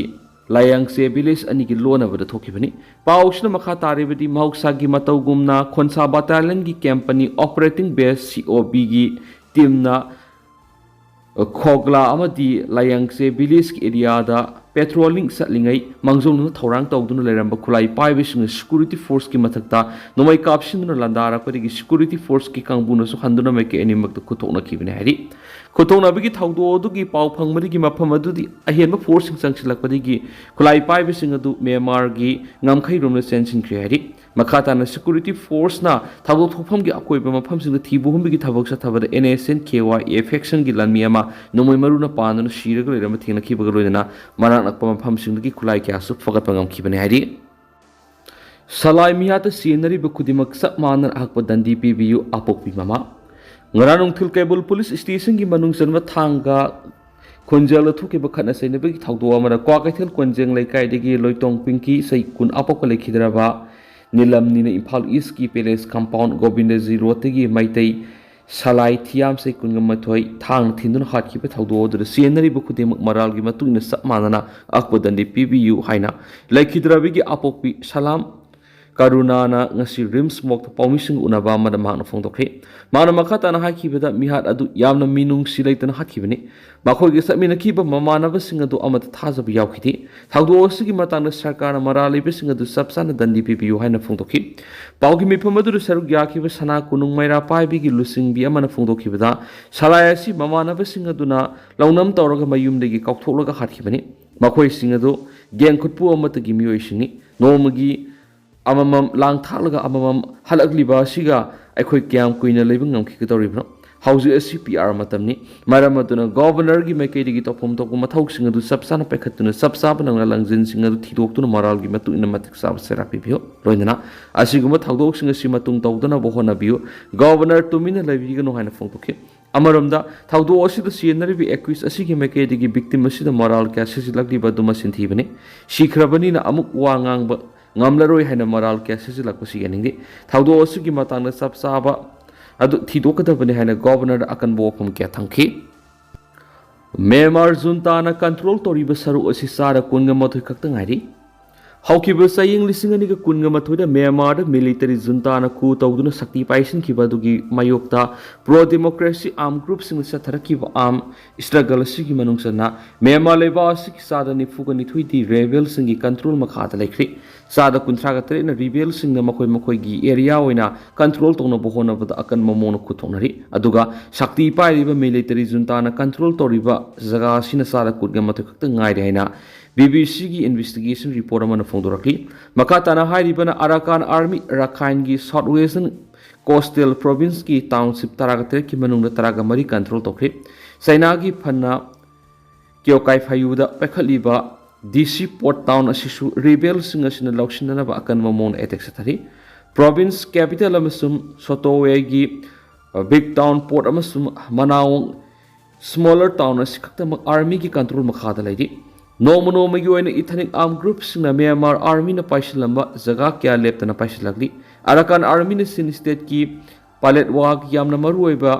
ꯂꯥꯌꯥꯡꯆꯦ village ꯑꯅꯤꯒꯤ ꯂꯣꯟꯅꯕꯗ ꯊꯣꯛꯈꯤꯕꯅꯤ꯫ ꯄꯥꯎꯁꯤꯅ ꯃꯈꯥ ꯇꯥꯔꯤꯕꯗꯤ ꯃꯍꯧꯁꯥꯒꯤ ꯃꯇꯧꯒꯨꯝꯅ ꯈꯣꯟꯁꯥ battalionꯒꯤ company operating base COBꯒꯤ teamꯅ ꯈꯣꯒ꯭ꯂꯥ ꯑꯃꯗꯤ ꯂꯥꯌꯥꯡꯆꯦ villageꯀꯤ areaꯗ patrolling ꯆꯠꯂꯤꯉꯩ ꯃꯥꯡꯖꯧꯅꯅ ꯊꯧꯔꯥꯡ ꯇꯧꯗꯨꯅ ꯂꯩꯔꯝꯕ ꯈꯨꯠꯂꯥꯏ ꯄꯥꯏꯕꯁꯤꯡꯅ security forceꯀꯤ ꯃꯊꯛꯇ ꯅꯣꯡꯃꯩ ꯀꯥꯞꯁꯤꯟꯗꯨꯅ ꯂꯥꯟꯗꯥꯔꯛꯄꯗꯒꯤ security forceꯀꯤ ꯀꯥꯡꯕꯨꯅꯁꯨ ꯍꯟꯗꯨꯅ ꯃꯥꯏꯀꯩ ꯑꯅꯤꯃꯛꯇ ꯈꯨꯠꯊꯣꯛꯅꯈꯤꯕꯅꯤ ꯍꯥꯏꯔꯤ꯫ ꯈꯨꯠꯊꯣꯛꯅꯕꯒꯤ ꯊꯧꯗꯣꯛ ꯑꯗꯨꯒꯤ ꯄꯥꯎ ꯐꯪꯕꯗꯒꯤ ꯃꯐꯝ ꯑꯗꯨꯗꯤ ꯑꯍꯦꯟꯕ forceꯁꯤꯡ ꯆꯪꯁꯤꯜꯂꯛꯄꯗꯒꯤ ꯈꯨꯠꯂꯥꯏ ꯄꯥꯏꯕꯁꯤꯡ ꯑꯗꯨ ꯃ꯭ꯌꯥꯟꯃꯥꯔꯒꯤ ꯉꯝꯈꯩꯔꯣꯝꯗ ꯆꯦꯟꯁꯤꯟꯈ꯭ꯔꯦ ꯍꯥꯏꯔꯤ꯫ ꯃꯈꯥ ꯇꯥꯅ security forceꯅ ꯊꯧꯗꯣꯛ ꯊꯣꯛꯐꯝꯒꯤ ꯑꯀꯣꯏꯕ ꯃꯐꯝꯁꯤꯡꯗ ꯊꯤꯕ ꯍꯨꯝꯕꯒꯤ ꯊꯕꯛ ꯆꯠꯊꯕꯗ NSCN-KYA factionꯒꯤ ꯂꯥꯟꯃꯤ ꯑꯃ ꯅꯣꯡꯃꯩ ꯃꯔꯨꯅ ꯄꯥꯟꯗꯨꯅ ꯁꯤꯔꯒ ꯂꯩꯔꯝꯕ ꯊꯦꯡꯅꯈꯤꯕꯒ ꯂꯣꯏꯅꯅ ꯃꯅꯥꯛ ꯅꯛꯄ ꯃꯐꯝꯁꯤꯡꯗꯒꯤ ꯈꯨꯠꯂꯥꯏ ꯀꯌꯥꯁꯨ ꯐꯒꯠꯄ ꯉꯝꯈꯤꯕꯅꯤ ꯍꯥꯏꯔꯤ꯫ ꯁꯂꯥꯏ ꯃꯤꯌꯥꯠꯇ ꯆꯦꯟꯅꯔꯤꯕ ꯈꯨꯗꯤꯡꯃꯛ ꯆꯞ ꯃꯥꯟꯅꯅ ꯑꯍꯛꯄ ꯗꯟꯗꯤ ꯄꯤꯕꯤꯌꯨ, ꯑꯄꯣꯛꯄꯤ ꯃꯃꯥ꯫ ꯉꯔꯥꯡ ꯅꯨꯡꯊꯤꯜ ꯀꯩꯕꯨꯜ police stationꯒꯤ ꯃꯅꯨꯡ ꯆꯟꯕ ꯊꯥꯡꯒ ꯈꯣꯟꯖꯦꯜꯗ ꯊꯣꯛꯈꯤꯕ ꯈꯠꯅ ꯆꯩꯅꯕꯒꯤ ꯊꯧꯗꯣꯛ ꯑꯃꯅ ꯀ꯭ꯋꯥꯀꯩꯊꯦꯜ ꯀꯣꯟꯖꯦꯡ ꯂꯩꯀꯥꯏꯗꯒꯤ ꯂꯣꯏꯇꯣꯡ ꯄꯤꯡꯀꯤ, ꯆꯍꯤ ꯀꯨꯟ ꯑꯄꯣꯛꯄ, ꯂꯩꯈꯤꯗ꯭ꯔꯕ ꯅꯤꯂꯝꯅꯤꯅ ꯏꯝꯐꯥꯜ ꯏꯁꯀꯤ ꯄꯦꯂꯦꯁ ꯀꯝꯄꯥꯎꯟ ꯒꯣꯕꯤꯟꯗꯖꯤ ꯔꯣꯗꯇꯒꯤ ꯃꯩꯇꯩ ꯁꯂꯥꯏ ꯊꯤꯌꯥꯝ, ꯆꯍꯤ ꯀꯨꯟꯒ ꯃꯥꯊꯣꯏ, ꯊꯥꯡꯅ ꯊꯤꯟꯗꯨꯅ ꯍꯥꯠꯈꯤꯕ ꯊꯧꯗꯣꯛ ꯑꯗꯨꯗ ꯆꯦꯟꯅꯔꯤꯕ ꯈꯨꯗꯤꯡꯃꯛ ꯃꯔꯥꯜꯒꯤ ꯃꯇꯨꯡ ꯏꯟꯅ ꯆꯞ ꯃꯥꯟꯅꯅ ꯑꯀꯨꯞꯄ ꯗꯟꯗꯤ ꯄꯤꯕꯤꯌꯨ ꯍꯥꯏꯅ ꯂꯩꯈꯤꯗ꯭ꯔꯕꯤꯒꯤ ꯑꯄꯣꯛꯄꯤ ꯁꯂꯥꯝ ꯀꯔꯨꯅꯥꯅ ꯉꯁꯤ ꯔꯤꯝꯁ ꯃꯣꯛꯇ ꯄꯥꯎꯃꯤꯁꯤꯡꯒ ꯎꯅꯕ ꯑꯃꯗ ꯃꯍꯥꯛꯅ ꯐꯣꯡꯗꯣꯛꯈꯤ꯫ ꯃꯍꯥꯛꯅ ꯃꯈꯥ ꯇꯥꯅ ꯍꯥꯏꯈꯤꯕꯗ, ꯃꯤꯍꯥꯠ ꯑꯗꯨ ꯌꯥꯝꯅ ꯃꯤꯅꯨꯡꯁꯤ ꯂꯩꯇꯅ ꯍꯥꯠꯈꯤꯕꯅꯤ꯫ ꯃꯈꯣꯏꯒ ꯆꯠꯃꯤꯟꯅꯈꯤꯕ ꯃꯃꯥꯟꯅꯕꯁꯤꯡ ꯑꯗꯨ ꯑꯃꯠꯇ ꯊꯥꯖꯕ ꯌꯥꯎꯈꯤꯗꯦ꯫ ꯊꯧꯗꯣꯛ ꯑꯁꯤꯒꯤ ꯃꯇꯥꯡꯗ ꯁꯔꯀꯥꯔꯅ ꯃꯔꯥꯜ ꯂꯩꯕꯁꯤꯡ ꯑꯗꯨ ꯆꯞ ꯆꯥꯅ ꯗꯟꯗꯤ ꯄꯤꯕꯤꯌꯨ ꯍꯥꯏꯅ ꯐꯣꯡꯗꯣꯛꯈꯤ꯫ ꯄꯥꯎꯒꯤ ꯃꯤꯐꯝ ꯑꯗꯨꯗ ꯁꯔꯨꯛ ꯌꯥꯈꯤꯕ ꯁꯅꯥ ꯀꯣꯅꯨꯡ ꯃꯩꯔꯥ ꯄꯥꯏꯕꯤꯒꯤ ꯂꯨꯆꯤꯡꯕꯤ ꯑꯃꯅ ꯐꯣꯡꯗꯣꯛꯈꯤꯕꯗ, ꯁꯂꯥꯏ ꯑꯁꯤ ꯃꯃꯥꯟꯅꯕꯁꯤꯡ ꯑꯗꯨꯅ ꯂꯧꯅꯝ ꯇꯧꯔꯒ ꯃꯌꯨꯝꯗꯒꯤ ꯀꯥꯎꯊꯣꯛꯂꯒ ꯍꯥꯠꯈꯤꯕꯅꯤ꯫ ꯃꯈꯣꯏꯁꯤꯡ ꯑꯗꯨ ꯒꯦꯡ ꯈꯨꯠꯄꯨ ꯑꯃꯠꯇꯒꯤ ꯃꯤꯑꯣꯏꯁꯤꯡꯅꯤ꯫ ꯅꯣꯡꯃꯒꯤ ꯑꯃꯃꯝ ꯂꯥꯡ ꯊꯥꯛꯂꯒ ꯑꯃꯃꯝ ꯍꯜꯂꯛꯂꯤꯕ ꯑꯁꯤꯒ ꯑꯩꯈꯣꯏ ꯀꯌꯥꯝ ꯀꯨꯏꯅ ꯂꯩꯕ ꯉꯝꯈꯤꯒꯗꯧꯔꯤꯕꯅꯣ? ꯍꯧꯖꯤꯛ ꯑꯁꯤ ꯄꯤ ꯑꯥꯔ ꯃꯇꯝꯅꯤ꯫ ꯃꯔꯝ ꯑꯗꯨꯅ ꯒꯣꯕꯔꯅꯔꯒꯤ ꯃꯥꯏꯀꯩꯗꯒꯤ ꯇꯧꯐꯝ ꯊꯣꯛꯄ ꯃꯊꯧꯁꯤꯡ ꯑꯗꯨ ꯆꯞ ꯆꯥꯅ ꯄꯥꯏꯈꯠꯇꯨꯅ, ꯆꯞ ꯆꯥꯕ ꯅꯪꯅ ꯂꯪꯖꯤꯟꯁꯤꯡ ꯑꯗꯨ ꯊꯤꯗꯣꯛꯇꯨꯅ ꯃꯔꯥꯜꯒꯤ ꯃꯇꯨꯡ ꯏꯟꯅ ꯃꯇꯤꯛ ꯆꯥꯕ ꯆꯩꯔꯥꯛ ꯄꯤꯕꯤꯌꯨ꯫ ꯂꯣꯏꯅꯅ ꯑꯁꯤꯒꯨꯝꯕ ꯊꯧꯗꯣꯛꯁꯤꯡ ꯑꯁꯤ ꯃꯇꯨꯡ ꯇꯧꯗꯅꯕ ꯍꯣꯠꯅꯕꯤꯌꯨ꯫ ꯒꯣꯕꯔꯅꯔ ꯇꯨꯃꯤꯟꯅ ꯂꯩꯕꯤꯒꯅꯨ ꯍꯥꯏꯅ ꯐꯣꯡꯗꯣꯛꯈꯤ꯫ ꯑꯃꯔꯣꯝꯗ, ꯊꯧꯗꯣꯛ ꯑꯁꯤꯗ ꯆꯦꯟꯅꯔꯤꯕ ꯑꯦꯀ꯭ꯌꯨꯁ ꯑꯁꯤꯒꯤ ꯃꯥꯏꯀꯩꯗꯒꯤ ꯚꯤꯛꯇꯤꯝ ꯑꯁꯤꯗ ꯃꯔꯥꯜ ꯀꯌꯥ ꯁꯤꯖꯤꯜꯂꯛꯂꯤꯕ ꯑꯗꯨ ꯃꯁꯤꯟ ꯊꯤꯕꯅꯤ꯫ ꯁꯤꯈ꯭ꯔꯕꯅꯤꯅ ꯑꯃꯨꯛ ꯋꯥ ꯉꯥꯡꯕ ꯉꯝꯂꯔꯣꯏ ꯍꯥꯏꯅ ꯃꯔꯥꯜ ꯀꯌꯥ ꯁꯤꯖꯤꯜꯂꯛꯄꯁꯤ ꯌꯥꯅꯤꯡꯗꯦ꯫ ꯊꯧꯗꯣꯛ ꯑꯁꯤꯒꯤ ꯃꯇꯥꯡꯗ ꯆꯞ ꯆꯥꯕ ꯑꯗꯨ ꯊꯤꯗꯣꯛꯀꯗꯕꯅꯤ ꯍꯥꯏꯅ ꯒꯣꯕꯔꯅꯔꯗ ꯑꯀꯟꯕ ꯋꯥꯐꯝ ꯀꯌꯥ ꯊꯝꯈꯤ꯫ ꯃ꯭ꯌꯥꯟꯃꯥꯔ ꯖꯨꯟꯇꯥꯅ ꯀꯟꯇ꯭ꯔꯣꯜ ꯇꯧꯔꯤꯕ ꯁꯔꯨꯛ ꯑꯁꯤ ꯆꯥꯗ ꯀꯨꯟꯒ ꯃꯥꯊꯣꯏ ꯈꯛꯇ ꯉꯥꯏꯔꯤ꯫ ꯍꯧꯈꯤꯕ ꯆꯌꯦꯡ ꯂꯤꯁꯤꯡ ꯑꯅꯤꯒ ꯀꯨꯟꯒ ꯃꯥꯊꯣꯏꯗ ꯃ꯭ꯌꯥꯟꯃꯥꯔꯗ ꯃꯤꯂꯤꯇꯔꯤ ꯖꯨꯟꯇꯥꯅ ꯈꯨ ꯇꯧꯗꯨꯅ ꯁꯛꯇꯤ ꯄꯥꯏꯁꯤꯟꯈꯤꯕ ꯑꯗꯨꯒꯤ ꯃꯥꯌꯣꯛꯇ ꯄ꯭ꯔꯣ ꯗꯦꯃꯣꯀ꯭ꯔꯦꯁꯤ ꯑꯥꯔꯝ ꯒ꯭ꯔꯨꯞꯁꯤꯡꯅ ꯆꯠꯊꯔꯛꯈꯤꯕ ꯑꯥꯔꯝ ꯏꯁꯇ꯭ꯔꯒꯜ ꯑꯁꯤꯒꯤ ꯃꯅꯨꯡ ꯆꯟꯅ ꯃ꯭ꯌꯥꯟꯃꯥꯔ ꯂꯩꯕꯥꯛ ꯑꯁꯤꯒꯤ ꯆꯥꯗ ꯅꯤꯐꯨꯒ ꯅꯤꯊꯣꯏꯗꯤ ꯔꯦꯕꯦꯜꯁꯤꯡꯒꯤ ꯀꯟꯇ꯭ꯔꯣꯜ ꯃꯈꯥꯗ ꯂꯩꯈ꯭ꯔꯦ꯫ ꯆꯥꯗ ꯀꯨꯟꯊ꯭ꯔꯥꯒ ꯇꯔꯦꯠꯅ ꯔꯤꯕꯦꯜꯁꯤꯡꯅ ꯃꯈꯣꯏ ꯃꯈꯣꯏꯒꯤ ꯑꯦꯔꯤꯌꯥ ꯑꯣꯏꯅ ꯀꯟꯇ꯭ꯔꯣꯜ ꯇꯧꯅꯕ ꯍꯣꯠꯅꯕꯗ ꯑꯀꯟꯕ ꯃꯑꯣꯡꯗ ꯈꯨꯠꯊꯣꯛꯅꯔꯤ꯫ ꯑꯗꯨꯒ ꯁꯛꯇꯤ ꯄꯥꯏꯔꯤꯕ ꯃꯤꯂꯤꯇꯔꯤ ꯖꯨꯟꯇꯥꯅ ꯀꯟꯇ꯭ꯔꯣꯜ ꯇꯧꯔꯤꯕ ꯖꯒꯥ ꯑꯁꯤꯅ ꯆꯥꯗ ꯀꯨꯟꯒ ꯃꯥꯊꯣꯏ ꯈꯛꯇ ꯉꯥꯏꯔꯦ ꯍꯥꯏꯅ ꯕꯤ ꯕꯤ ꯁꯤꯒꯤ ꯏꯟꯚꯦꯁꯇꯤꯒꯦꯁꯟ ꯔꯤꯄꯣꯔꯠ ꯑꯃꯅ ꯐꯣꯡꯗꯣꯔꯛꯂꯤ꯫ ꯃꯈꯥ ꯇꯥꯅ ꯍꯥꯏꯔꯤꯕꯅ ꯑꯔꯥꯀꯥꯟ ꯑꯥꯔꯃꯤ ꯔꯥꯈꯥꯏꯟꯒꯤ ꯁꯥꯎꯠ ꯋꯦꯁꯇꯔꯟ ꯀꯣꯁꯇꯦꯜ ꯄ꯭ꯔꯣꯚꯤꯟꯁꯀꯤ ꯇꯥꯎꯟꯁꯤꯞ ꯇꯔꯥꯒ ꯇꯔꯦꯠꯀꯤ ꯃꯅꯨꯡꯗ ꯇꯔꯥꯒ ꯃꯔꯤ ꯀꯟꯇ꯭ꯔꯣꯜ ꯇꯧꯈ꯭ꯔꯦ꯫ ꯆꯩꯅꯥꯒꯤ ꯐꯟꯅ ꯀ꯭ꯌꯣꯀꯥꯏ ꯐꯥꯌꯨꯗ ꯄꯥꯏꯈꯠꯂꯤꯕ ꯗꯤ ꯁꯤ ꯄꯣꯔꯠ ꯇꯥꯎꯟ ꯑꯁꯤꯁꯨ ꯔꯤꯕꯦꯜꯁꯤꯡ ꯑꯁꯤꯅ ꯂꯧꯁꯤꯟꯅꯅꯕ ꯑꯀꯟꯕ ꯃꯑꯣꯡꯗ ꯑꯦꯇꯦꯛ ꯆꯠꯊꯔꯤ꯫ ꯄ꯭ꯔꯣꯚꯤꯟꯁ ꯀꯦꯄꯤꯇꯦꯜ ꯑꯃꯁꯨꯡ ꯁꯣꯇꯣꯋꯦꯒꯤ ꯕꯤꯛ ꯇꯥꯎꯟ ꯄꯣꯔꯠ ꯑꯃꯁꯨꯡ ꯃꯅꯥꯋꯣꯡ smaller town ꯑꯁꯤ ꯈꯛꯇꯃꯛ armyꯒꯤ control ꯃꯈꯥꯗ ꯂꯩꯔꯤ꯫ ꯅꯣꯡꯃ ꯅꯣꯡꯃꯒꯤ ꯑꯣꯏꯅ ethnic armed groupꯁꯤꯡꯅ Myanmar armyꯅ ꯄꯥꯏꯁꯤꯜꯂꯝꯕ ꯖꯒꯥ ꯀꯌꯥ ꯂꯦꯞꯇꯅ ꯄꯥꯏꯁꯤꯜꯂꯛꯂꯤ꯫ Arakan armyꯅ Chin stateꯀꯤ Paletwa ꯌꯥꯝꯅ ꯃꯔꯨꯑꯣꯏꯕ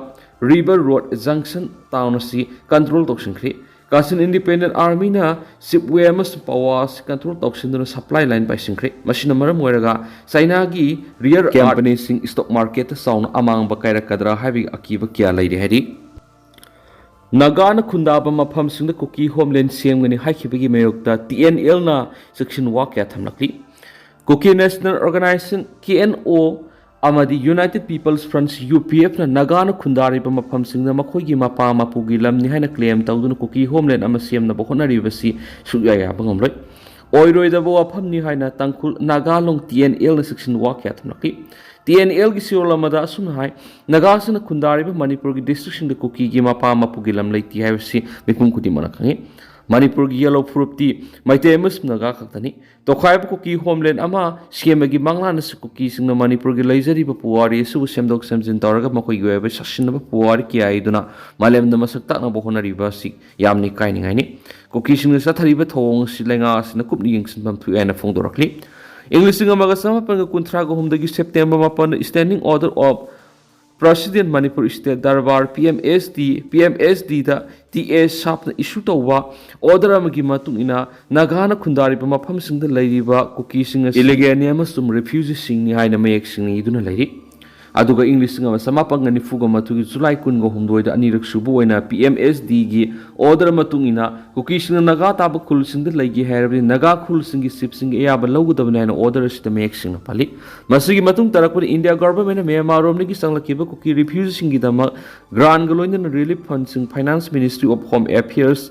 river road junction town ꯑꯁꯤ control ꯇꯧꯁꯤꯟꯈ꯭ꯔꯦ꯫ Kachin Independent Armyꯅ Chipwe ꯑꯃꯁꯨꯡ Pawa ꯑꯁꯤ control ꯇꯧꯁꯤꯟꯗꯨꯅ supply line ꯄꯥꯏꯁꯤꯟꯈ꯭ꯔꯦ꯫ ꯃꯁꯤꯅ ꯃꯔꯝ ꯑꯣꯏꯔꯒ Chinaꯒꯤ rare earth companyꯁꯤꯡ stock marketꯇ ꯆꯥꯎꯅ ꯑꯃꯥꯡꯕ ꯀꯥꯏꯔꯛꯀꯗ꯭ꯔꯥ ꯍꯥꯏꯕꯒꯤ ꯑꯀꯤꯕ ꯀꯌꯥ ꯂꯩꯔꯤ ꯍꯥꯏꯔꯤ꯫ ꯅꯥꯒꯥꯅ ꯈꯨꯟꯗꯥꯕ ꯃꯐꯝꯁꯤꯡꯗ ꯀꯨꯀꯤ homeland ꯁꯦꯝꯒꯅꯤ ꯍꯥꯏꯈꯤꯕꯒꯤ ꯃꯥꯌꯣꯛꯇ TNLꯅ ꯆꯦꯛꯁꯤꯟ ꯋꯥ ꯀꯌꯥ ꯊꯝꯂꯛꯂꯤ꯫ Kuki National Organisation, KNO, ꯑꯃꯗꯤ United People's Front, UPFꯅ ꯅꯥꯒꯥꯅ ꯈꯨꯟꯗꯥꯔꯤꯕ ꯃꯐꯝꯁꯤꯡꯗ ꯃꯈꯣꯏꯒꯤ ꯃꯄꯥ ꯃꯄꯨꯒꯤ ꯂꯝꯅꯤ ꯍꯥꯏꯅ claim ꯇꯧꯗꯨꯅ ꯀꯨꯀꯤ homeland ꯑꯃ ꯁꯦꯝꯅꯕ ꯍꯣꯠꯅꯔꯤꯕꯁꯤ ꯁꯨꯛꯌꯥ ꯌꯥꯕ ꯉꯝꯂꯣꯏ꯫ ꯑꯣꯏꯔꯣꯏꯗꯕ ꯋꯥꯐꯝꯅꯤ ꯍꯥꯏꯅ ꯇꯥꯡꯈꯨꯜ ꯅꯥꯒꯥ ꯂꯣꯡ TNLꯅ ꯆꯦꯛꯁꯤꯟ ꯋꯥ ꯀꯌꯥ ꯊꯝꯂꯛꯂꯤ꯫ TNLꯒꯤ ꯆꯦꯔꯣꯜ ꯑꯃꯗ ꯑꯁꯨꯝꯅ ꯍꯥꯏ, ꯅꯥꯒꯥꯁꯤꯡꯅ ꯈꯨꯟꯗꯥꯔꯤꯕ ꯃꯅꯤꯄꯨꯔꯒꯤ districtꯁꯤꯡꯗ ꯀꯨꯀꯤꯒꯤ ꯃꯄꯥ ꯃꯄꯨꯒꯤ ꯂꯝ ꯂꯩꯇꯦ ꯍꯥꯏꯕꯁꯤ ꯃꯤꯄꯨꯝ ꯈꯨꯗꯤꯡꯃꯛꯅ ꯈꯪꯏ꯫ ꯃꯅꯤꯄꯨꯔꯒꯤ ꯌꯦꯜꯂꯧ ꯐꯨꯔꯨꯞꯇꯤ ꯃꯩꯇꯩ ꯑꯃꯁꯨꯡ ꯅꯥꯒꯥ ꯈꯛꯇꯅꯤ꯫ ꯇꯣꯈꯥꯏꯕ ꯀꯨꯀꯤ homeland ꯑꯃ ꯁꯦꯝꯕꯒꯤ ꯃꯪꯂꯥꯟ ꯑꯁꯤ ꯀꯨꯀꯤꯁꯤꯡꯅ ꯃꯅꯤꯄꯨꯔꯒꯤ ꯂꯩꯖꯔꯤꯕ ꯄꯨꯋꯥꯔꯤ ꯑꯁꯤꯕꯨ ꯁꯦꯝꯗꯣꯛ ꯁꯦꯝꯖꯤꯟ ꯇꯧꯔꯒ ꯃꯈꯣꯏꯒꯤ ꯑꯣꯏꯕ ꯁꯥꯁꯤꯟꯅꯕ ꯄꯨꯋꯥꯔꯤ ꯀꯌꯥ ꯏꯗꯨꯅ ꯃꯥꯂꯦꯝꯗ ꯃꯁꯛ ꯇꯥꯛꯅꯕ ꯍꯣꯠꯅꯔꯤꯕ ꯑꯁꯤ ꯌꯥꯝꯅ ꯏꯀꯥꯏꯅꯤꯡꯉꯥꯏꯅꯤ꯫ ꯀꯨꯀꯤꯁꯤꯡꯅ ꯆꯠꯊꯔꯤꯕ ꯊꯧꯑꯣꯡ ꯑꯁꯤ ꯂꯩꯉꯥꯛ ꯑꯁꯤꯅ ꯀꯨꯞꯅ ꯌꯦꯡꯁꯤꯟꯐꯝ ꯊꯣꯛꯏ ꯍꯥꯏꯅ ꯐꯣꯡꯗꯣꯔꯛꯂꯤ꯫ ꯏꯪ ꯂꯤꯁꯤꯡ ꯑꯃꯒ ꯆꯃꯥꯄꯟꯒ ꯀꯨꯟꯊ꯭ꯔꯥꯒ ꯍꯨꯝꯗꯣꯏꯒꯤ September ꯃꯥꯄꯟꯗ Standing Order of President Manipur State Darbar, PMSD, PMSDꯗ TA ꯁꯥꯞꯅ issue ꯇꯧꯕ order ꯑꯃꯒꯤ ꯃꯇꯨꯡ ꯏꯟꯅ ꯅꯥꯒꯥꯅ ꯈꯨꯟꯗꯥꯔꯤꯕ ꯃꯐꯝꯁꯤꯡꯗ ꯂꯩꯔꯤꯕ ꯀꯨꯀꯤꯁꯤꯡ ꯑꯁꯤ illegalꯅꯤ ꯑꯃꯁꯨꯡ refugeeꯁꯤꯡꯅꯤ ꯍꯥꯏꯅ ꯃꯌꯦꯛ ꯁꯦꯡꯅ ꯏꯗꯨꯅ ꯂꯩꯔꯤ꯫ ꯑꯗꯨꯒ ꯏꯪ ꯂꯤꯁꯤꯡ ꯑꯃ ꯆꯃꯥꯄꯟꯒ ꯅꯤꯐꯨꯒ ꯃꯥꯊꯣꯏꯒꯤ July ꯀꯨꯟꯒ ꯍꯨꯝꯗꯣꯏꯗ ꯑꯅꯤꯔꯛ ꯁꯨꯕ ꯑꯣꯏꯅ PMSDꯒꯤ order ꯃꯇꯨꯡ ꯏꯟꯅ ꯀꯨꯀꯤꯁꯤꯡꯅ ꯅꯥꯒꯥ ꯇꯥꯕ ꯈꯨꯜꯁꯤꯡꯗ ꯂꯩꯒꯦ ꯍꯥꯏꯔꯕꯗꯤ ꯅꯥꯒꯥ ꯈꯨꯜꯁꯤꯡꯒꯤ chiefꯁꯤꯡꯒꯤ ꯑꯌꯥꯕ ꯂꯧꯒꯗꯕꯅꯤ ꯍꯥꯏꯅ order ꯑꯁꯤꯗ ꯃꯌꯦꯛ ꯁꯦꯡꯅ ꯄꯜꯂꯤ꯫ ꯃꯁꯤꯒꯤ ꯃꯇꯨꯡ ꯇꯥꯔꯛꯄꯗ India governmentꯅ Myanmarꯔꯣꯝꯗꯒꯤ ꯆꯪꯂꯛꯈꯤꯕ ꯀꯨꯀꯤ refugeeꯁꯤꯡꯒꯤꯗꯃꯛ grantꯒ ꯂꯣꯏꯅꯅ relief fundꯁꯤꯡ Finance Ministry of Home Affairs,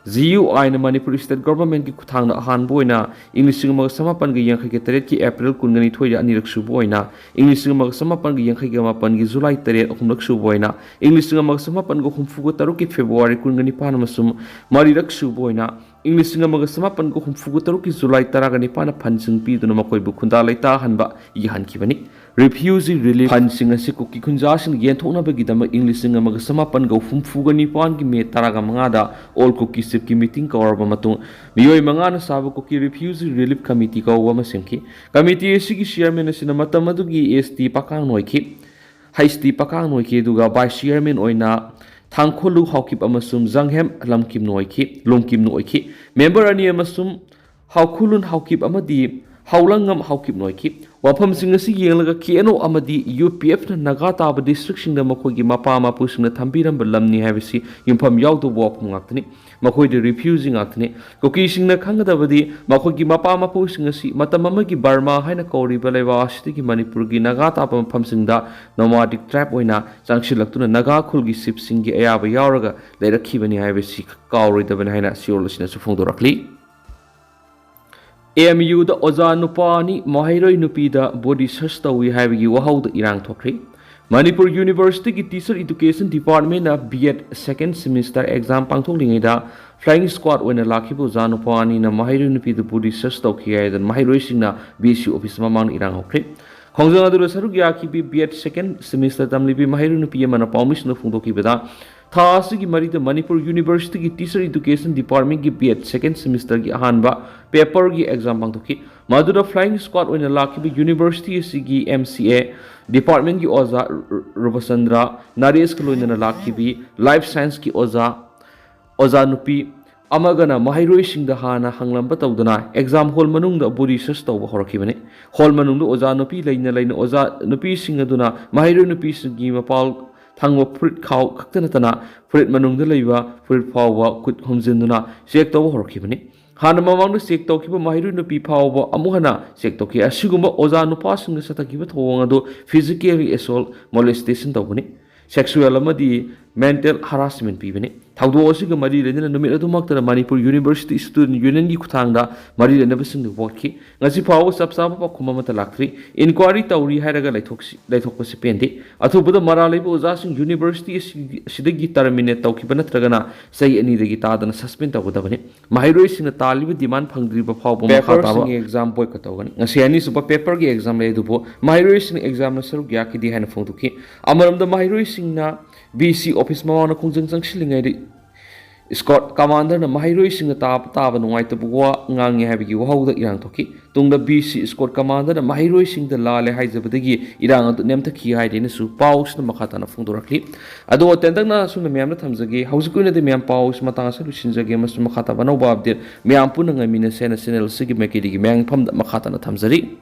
GUIꯅ Manipur State Governmentꯀꯤ ꯈꯨꯠꯊꯥꯡꯗ ꯑꯍꯥꯟꯕ ꯑꯣꯏꯅ ꯏꯪ ꯂꯤꯁꯤꯡ ꯑꯃꯒ ꯆꯃꯥꯄꯟꯒ ꯌꯥꯡꯈꯩꯒ ꯇꯔꯦꯠꯀꯤ April ꯀꯨꯟꯒ ꯅꯤꯊꯣꯏꯗ ꯑꯅꯤꯔꯛ ꯁꯨꯕ ꯑꯣꯏꯅ, ꯏꯪ ꯂꯤꯁꯤꯡ ꯑꯃꯒ ꯆꯃꯥꯄꯟꯒ ꯌꯥꯡꯈꯩꯒ ꯃꯥꯄꯟꯒꯤ July ꯇꯔꯦꯠ ꯑꯍꯨꯝꯂꯛ ꯁꯨꯕ ꯑꯣꯏꯅ, ꯏꯪ ꯂꯤꯁꯤꯡ ꯑꯃꯒ ꯆꯃꯥꯄꯟꯒ ꯍꯨꯝꯐꯨꯒ ꯇꯔꯨꯛꯀꯤ February ꯀꯨꯟꯒ ꯅꯤꯄꯥꯟ ꯑꯃꯁꯨꯡ ꯃꯔꯤꯔꯛ ꯁꯨꯕ ꯑꯣꯏꯅ, ꯏꯪ ꯂꯤꯁꯤꯡ ꯑꯃꯒ ꯆꯃꯥꯄꯟꯒ ꯍꯨꯝꯐꯨꯒ ꯇꯔꯨꯛꯀꯤ July ꯇꯔꯥꯒ ꯅꯤꯄꯥꯟꯗ fundꯁꯤꯡ ꯄꯤꯗꯨꯅ ꯃꯈꯣꯏꯕꯨ ꯈꯨꯟꯗꯥ ꯂꯩꯇꯥꯍꯟꯕ ꯌꯥꯍꯟꯈꯤꯕꯅꯤ꯫ Refugee Relief Fundꯁꯤꯡ ꯑꯁꯤ ꯀꯨꯀꯤ ꯈꯨꯟꯖꯥꯁꯤꯡ ꯌꯦꯟꯊꯣꯛꯅꯕꯒꯤꯗꯃꯛ ꯏꯪ ꯂꯤꯁꯤꯡ ꯑꯃꯒ ꯆꯃꯥꯄꯟꯒ ꯍꯨꯝꯐꯨꯒ ꯅꯤꯄꯥꯟꯒꯤ ꯃꯦ ꯇꯔꯥꯃꯉꯥꯗ All Kuki Chiefꯀꯤ meeting ꯀꯧꯔꯕ ꯃꯇꯨꯡ, ꯃꯤꯑꯣꯏ ꯃꯉꯥꯅ ꯁꯥꯕ Kuki Refugee Relief Committee ꯀꯧꯕ ꯑꯃ ꯁꯦꯝꯈꯤ꯫ Committee ꯑꯁꯤꯒꯤ chairman ꯑꯁꯤꯅ ꯃꯇꯝ ꯑꯗꯨꯒꯤ S T ꯄꯥꯈꯥꯡ ꯅꯣꯏꯈꯤ, H T ꯄꯥꯈꯥꯡ ꯅꯣꯏꯈꯤ, ꯑꯗꯨꯒ vice chairman ꯑꯣꯏꯅ ꯊꯥꯡꯈꯣꯂꯨ ꯍꯥꯎꯀꯤꯞ ꯑꯃꯁꯨꯡ ꯖꯪꯍꯦꯝ ꯂꯝꯀꯤꯝꯅ ꯑꯣꯏꯈꯤ, ꯂꯣꯡꯀꯤꯝꯅ ꯑꯣꯏꯈꯤ꯫ Member ꯑꯅꯤ ꯑꯃꯁꯨꯡ ꯍꯥꯎꯈꯨꯂꯨꯟ ꯍꯥꯎꯀꯤꯞ ꯑꯃꯗꯤ ꯍꯥꯎꯂꯪꯉꯝ ꯍꯥꯎꯀꯤꯞꯅ ꯑꯣꯏꯈꯤ꯫ ꯋꯥꯐꯝꯁꯤꯡ ꯑꯁꯤ ꯌꯦꯡꯂꯒ K N O ꯑꯃꯗꯤ U P Fꯅ ꯅꯥꯒꯥ ꯇꯥꯕ districtꯁꯤꯡꯗ ꯃꯈꯣꯏꯒꯤ ꯃꯄꯥ ꯃꯄꯨꯁꯤꯡꯅ ꯊꯝꯕꯤꯔꯝꯕ ꯂꯝꯅꯤ ꯍꯥꯏꯕꯁꯤ ꯌꯨꯝꯐꯝ ꯌꯥꯎꯗꯕ ꯋꯥꯐꯝ ꯉꯥꯛꯇꯅꯤ꯫ ꯃꯈꯣꯏꯗꯤ refugee ꯉꯥꯛꯇꯅꯤ꯫ ꯀꯨꯀꯤꯁꯤꯡꯅ ꯈꯪꯒꯗꯕꯗꯤ ꯃꯈꯣꯏꯒꯤ ꯃꯄꯥ ꯃꯄꯨꯁꯤꯡ ꯑꯁꯤ ꯃꯇꯝ ꯑꯃꯒꯤ ꯕꯔꯃꯥ ꯍꯥꯏꯅ ꯀꯧꯔꯤꯕ ꯂꯩꯕꯥꯛ ꯑꯁꯤꯗꯒꯤ ꯃꯅꯤꯄꯨꯔꯒꯤ ꯅꯥꯒꯥ ꯇꯥꯕ ꯃꯐꯝꯁꯤꯡꯗ nomadic tribe ꯑꯣꯏꯅ ꯆꯪꯁꯤꯜꯂꯛꯇꯨꯅ ꯅꯥꯒꯥ ꯈꯨꯜꯒꯤ chiefꯁꯤꯡꯒꯤ ꯑꯌꯥꯕ ꯌꯥꯎꯔꯒ ꯂꯩꯔꯛꯈꯤꯕꯅꯤ ꯍꯥꯏꯕꯁꯤ ꯀꯥꯎꯔꯣꯏꯗꯕꯅꯤ ꯍꯥꯏꯅ ꯁꯤꯑꯣꯜ ꯑꯁꯤꯅꯁꯨ ꯐꯣꯡꯗꯣꯔꯛꯂꯤ꯫ M U ꯗ ꯑꯣꯖꯥ ꯅꯨꯄꯥ ꯑꯅꯤ ꯃꯍꯩꯔꯣꯏ ꯅꯨꯄꯤꯗ body search ꯇꯧꯏ ꯍꯥꯏꯕꯒꯤ ꯋꯥꯍꯧꯗ ꯏꯔꯥꯡ ꯊꯣꯛꯈ꯭ꯔꯤ꯫ Manipur Universityꯒꯤ Teacher Education Departmentꯅ B Ed second semester exam ꯄꯥꯡꯊꯣꯛꯂꯤꯉꯩꯗ flying squad ꯑꯣꯏꯅ ꯂꯥꯛꯈꯤꯕ ꯑꯣꯖꯥ ꯅꯨꯄꯥ ꯑꯅꯤꯅ ꯃꯍꯩꯔꯣꯏ ꯅꯨꯄꯤꯗ body search ꯇꯧꯈꯤ ꯍꯥꯏꯗꯨꯅ ꯃꯍꯩꯔꯣꯏꯁꯤꯡꯅ B C office ꯃꯃꯥꯡꯗ ꯏꯔꯥꯡ ꯍꯧꯈ꯭ꯔꯤ꯫ ꯈꯣꯡꯖꯪ ꯑꯗꯨꯗ ꯁꯔꯨꯛ ꯌꯥꯈꯤꯕꯤ B Ed second semester ꯇꯝꯂꯤꯕꯤ ꯃꯍꯩꯔꯣꯏ ꯅꯨꯄꯤ ꯑꯃꯅ ꯄꯥꯎꯃꯤꯁꯤꯡꯗ ꯐꯣꯡꯗꯣꯛꯈꯤꯕꯗ, ꯊꯥ ꯑꯁꯤꯒꯤ ꯃꯔꯤꯗ Manipur Universityꯒꯤ Teacher Education Departmentꯀꯤ B Ed second semesterꯒꯤ ꯑꯍꯥꯟꯕ paperꯒꯤ exam ꯄꯥꯡꯊꯣꯛꯈꯤ꯫ ꯃꯗꯨꯗ flying squad ꯑꯣꯏꯅ ꯂꯥꯛꯈꯤꯕ university ꯑꯁꯤꯒꯤ M C A departmentꯀꯤ ꯑꯣꯖꯥ ꯔ-, ꯔ-, ꯔꯨꯕꯆꯟꯗ꯭ꯔ ꯅꯔꯦꯁꯀ ꯂꯣꯏꯅꯅ ꯂꯥꯛꯈꯤꯕꯤ life scienceꯀꯤ ꯑꯣꯖꯥ, ꯑꯣꯖꯥ ꯅꯨꯄꯤ ꯑꯃꯒꯅ ꯃꯍꯩꯔꯣꯏꯁꯤꯡꯗ ꯍꯥꯟꯅ ꯍꯪꯂꯝꯕ ꯇꯧꯗꯅ exam hall ꯃꯅꯨꯡꯗ body search ꯇꯧꯕ ꯍꯧꯔꯛꯈꯤꯕꯅꯤ꯫ Hall ꯃꯅꯨꯡꯗ ꯑꯣꯖꯥ ꯅꯨꯄꯤ ꯂꯩꯅ ꯂꯩꯅ ꯑꯣꯖꯥ ꯅꯨꯄꯤꯁꯤꯡ ꯑꯗꯨꯅ ꯃꯍꯩꯔꯣꯏ ꯅꯨꯄꯤꯁꯤꯡꯒꯤ ꯃꯄꯥꯜ ꯊꯪꯕ ꯐꯨꯔꯤꯠ ꯈꯥꯎ ꯈꯛꯇ ꯅꯠꯇꯅ ꯐꯨꯔꯤꯠ ꯃꯅꯨꯡꯗ ꯂꯩꯕ ꯐꯨꯔꯤꯠ ꯐꯥꯎꯕ ꯈꯨꯠ ꯍꯨꯝꯖꯤꯟꯗꯨꯅ check ꯇꯧꯕ ꯍꯧꯔꯛꯈꯤꯕꯅꯤ꯫ ꯍꯥꯟꯅ ꯃꯃꯥꯡꯗ check ꯇꯧꯈꯤꯕ ꯃꯍꯩꯔꯣꯏ ꯅꯨꯄꯤ ꯐꯥꯎꯕ ꯑꯃꯨꯛ ꯍꯟꯅ check ꯇꯧꯈꯤ꯫ ꯑꯁꯤꯒꯨꯝꯕ ꯑꯣꯖꯥ ꯅꯨꯄꯥꯁꯤꯡꯅ ꯆꯠꯊꯈꯤꯕ ꯊꯧꯑꯣꯡ ꯑꯗꯨ physically assault, molestation ꯇꯧꯕꯅꯤ, sexual ꯑꯃꯗꯤ mental harassment ꯄꯤꯕꯅꯤ꯫ ꯊꯧꯗꯣꯛ ꯑꯁꯤꯒ ꯃꯔꯤ ꯂꯩꯅꯅ ꯅꯨꯃꯤꯠ ꯑꯗꯨꯃꯛꯇꯗ ꯃꯅꯤꯄꯨꯔ ꯌꯨꯅꯤꯚꯔꯁꯤꯇꯤ ꯁ꯭ꯇꯨꯗꯦꯟ ꯌꯨꯅꯤꯌꯟꯒꯤ ꯈꯨꯠꯊꯥꯡꯗ ꯃꯔꯤ ꯂꯩꯅꯕꯁꯤꯡꯗꯨ ꯋꯥꯠꯈꯤ꯫ ꯉꯁꯤ ꯐꯥꯎꯕ ꯆꯞ ꯆꯥꯕ ꯄꯥꯎꯈꯨꯝ ꯑꯃꯠꯇ ꯂꯥꯛꯇ꯭ꯔꯤ꯫ ꯏꯟꯀ꯭ꯋꯥꯏꯔꯤ ꯇꯧꯔꯤ ꯍꯥꯏꯔꯒ ꯂꯩꯊꯣꯛꯁꯤ-, ꯂꯩꯊꯣꯛꯄꯁꯤ ꯄꯦꯟꯗꯦ꯫ ꯑꯊꯨꯕꯗ ꯃꯔꯥꯜ ꯂꯩꯕ ꯑꯣꯖꯥꯁꯤꯡ ꯌꯨꯅꯤꯚꯔꯁꯤꯇꯤ ꯑꯁꯤ-, ꯑꯁꯤꯗꯒꯤ ꯇꯔꯃꯤꯅꯦꯠ ꯇꯧꯈꯤꯕ ꯅꯠꯇ꯭ꯔꯒꯅ ꯆꯍꯤ ꯑꯅꯤꯗꯒꯤ ꯇꯥꯗꯅ ꯁꯁꯄꯦꯟ ꯇꯧꯒꯗꯕꯅꯤ꯫ ꯃꯍꯩꯔꯣꯏꯁꯤꯡꯅ ꯇꯥꯜꯂꯤꯕ ꯗꯤꯃꯥꯟ ꯐꯪꯗ꯭ꯔꯤꯕ ꯐꯥꯎꯕ ꯃꯈꯥ ꯇꯥꯕ ꯄꯦꯄꯔꯁꯤꯡꯒꯤ ꯑꯦꯛꯖꯥꯝ ꯕꯣꯏꯀꯠ ꯇꯧꯒꯅꯤ꯫ ꯉꯁꯤ ꯑꯅꯤꯁꯨꯕ ꯄꯦꯄꯔꯒꯤ ꯑꯦꯛꯖꯥꯝ ꯂꯩ, ꯑꯗꯨꯕꯨ ꯃꯍꯩꯔꯣꯏꯁꯤꯡꯅ ꯑꯦꯛꯖꯥꯝꯗ ꯁꯔꯨꯛ ꯌꯥꯈꯤꯗꯦ ꯍꯥꯏꯅ ꯐꯣꯡꯗꯣꯛꯈꯤ꯫ ꯑꯃꯔꯣꯝꯗ ꯃꯍꯩꯔꯣꯏꯁꯤꯡꯅ ꯕꯤ ꯁꯤ ꯑꯣꯐꯤꯁ ꯃꯃꯥꯡꯗ ꯈꯣꯡꯖꯪ ꯆꯪꯁꯤꯜꯂꯤꯉꯩꯗ ꯁ꯭ꯀꯣꯠ ꯀꯃꯥꯟꯗꯔꯅ ꯃꯍꯩꯔꯣꯏꯁꯤꯡꯅ ꯇꯥꯕ ꯇꯥꯕ ꯅꯨꯡꯉꯥꯏꯇꯕ ꯋꯥ ꯉꯥꯡꯉꯤ ꯍꯥꯏꯕꯒꯤ ꯋꯥꯍꯧꯗ ꯏꯔꯥꯡ ꯊꯣꯛꯈꯤ꯫ ꯇꯨꯡꯗ ꯕꯤ ꯁꯤ ꯁ꯭ꯀꯣꯠ ꯀꯃꯥꯟꯗꯔꯅ ꯃꯍꯩꯔꯣꯏꯁꯤꯡꯗ ꯂꯥꯜꯂꯦ ꯍꯥꯏꯖꯕꯗꯒꯤ ꯏꯔꯥꯡ ꯑꯗꯨ ꯅꯦꯝꯊꯈꯤ ꯍꯥꯏꯗꯦꯅꯁꯨ ꯄꯥꯎꯁꯤꯅ ꯃꯈꯥ ꯇꯥꯅ ꯐꯣꯡꯗꯣꯔꯛꯂꯤ꯫ ꯑꯗꯣ ꯑꯇꯦꯟꯇꯛꯅ ꯑꯁꯨꯝꯅ ꯃꯌꯥꯝꯗ ꯊꯝꯖꯒꯦ꯫ ꯍꯧꯖꯤꯛꯀꯤ ꯑꯣꯏꯅꯗꯤ ꯃꯌꯥꯝ ꯄꯥꯎꯁꯤ ꯃꯇꯥꯡ ꯑꯁꯤꯗ ꯂꯣꯏꯁꯤꯟꯖꯒꯦ, ꯑꯃꯁꯨꯡ ꯃꯈꯥ ꯇꯥꯕ ꯑꯅꯧꯕ ꯑꯞꯗꯦꯠ ꯃꯌꯥꯝ ꯄꯨꯟꯅ ꯉꯥꯏꯃꯤꯟꯅꯁꯦ ꯍꯥꯏꯅ ꯆꯦꯅꯦꯜ ꯑꯁꯤꯒꯤ ꯃꯥꯏꯀꯩꯗꯒꯤ ꯃꯌꯥꯝꯒꯤ ꯃꯐꯝꯗ ꯃꯈꯥ ꯇꯥꯅ ꯊꯝꯖꯔꯤ꯫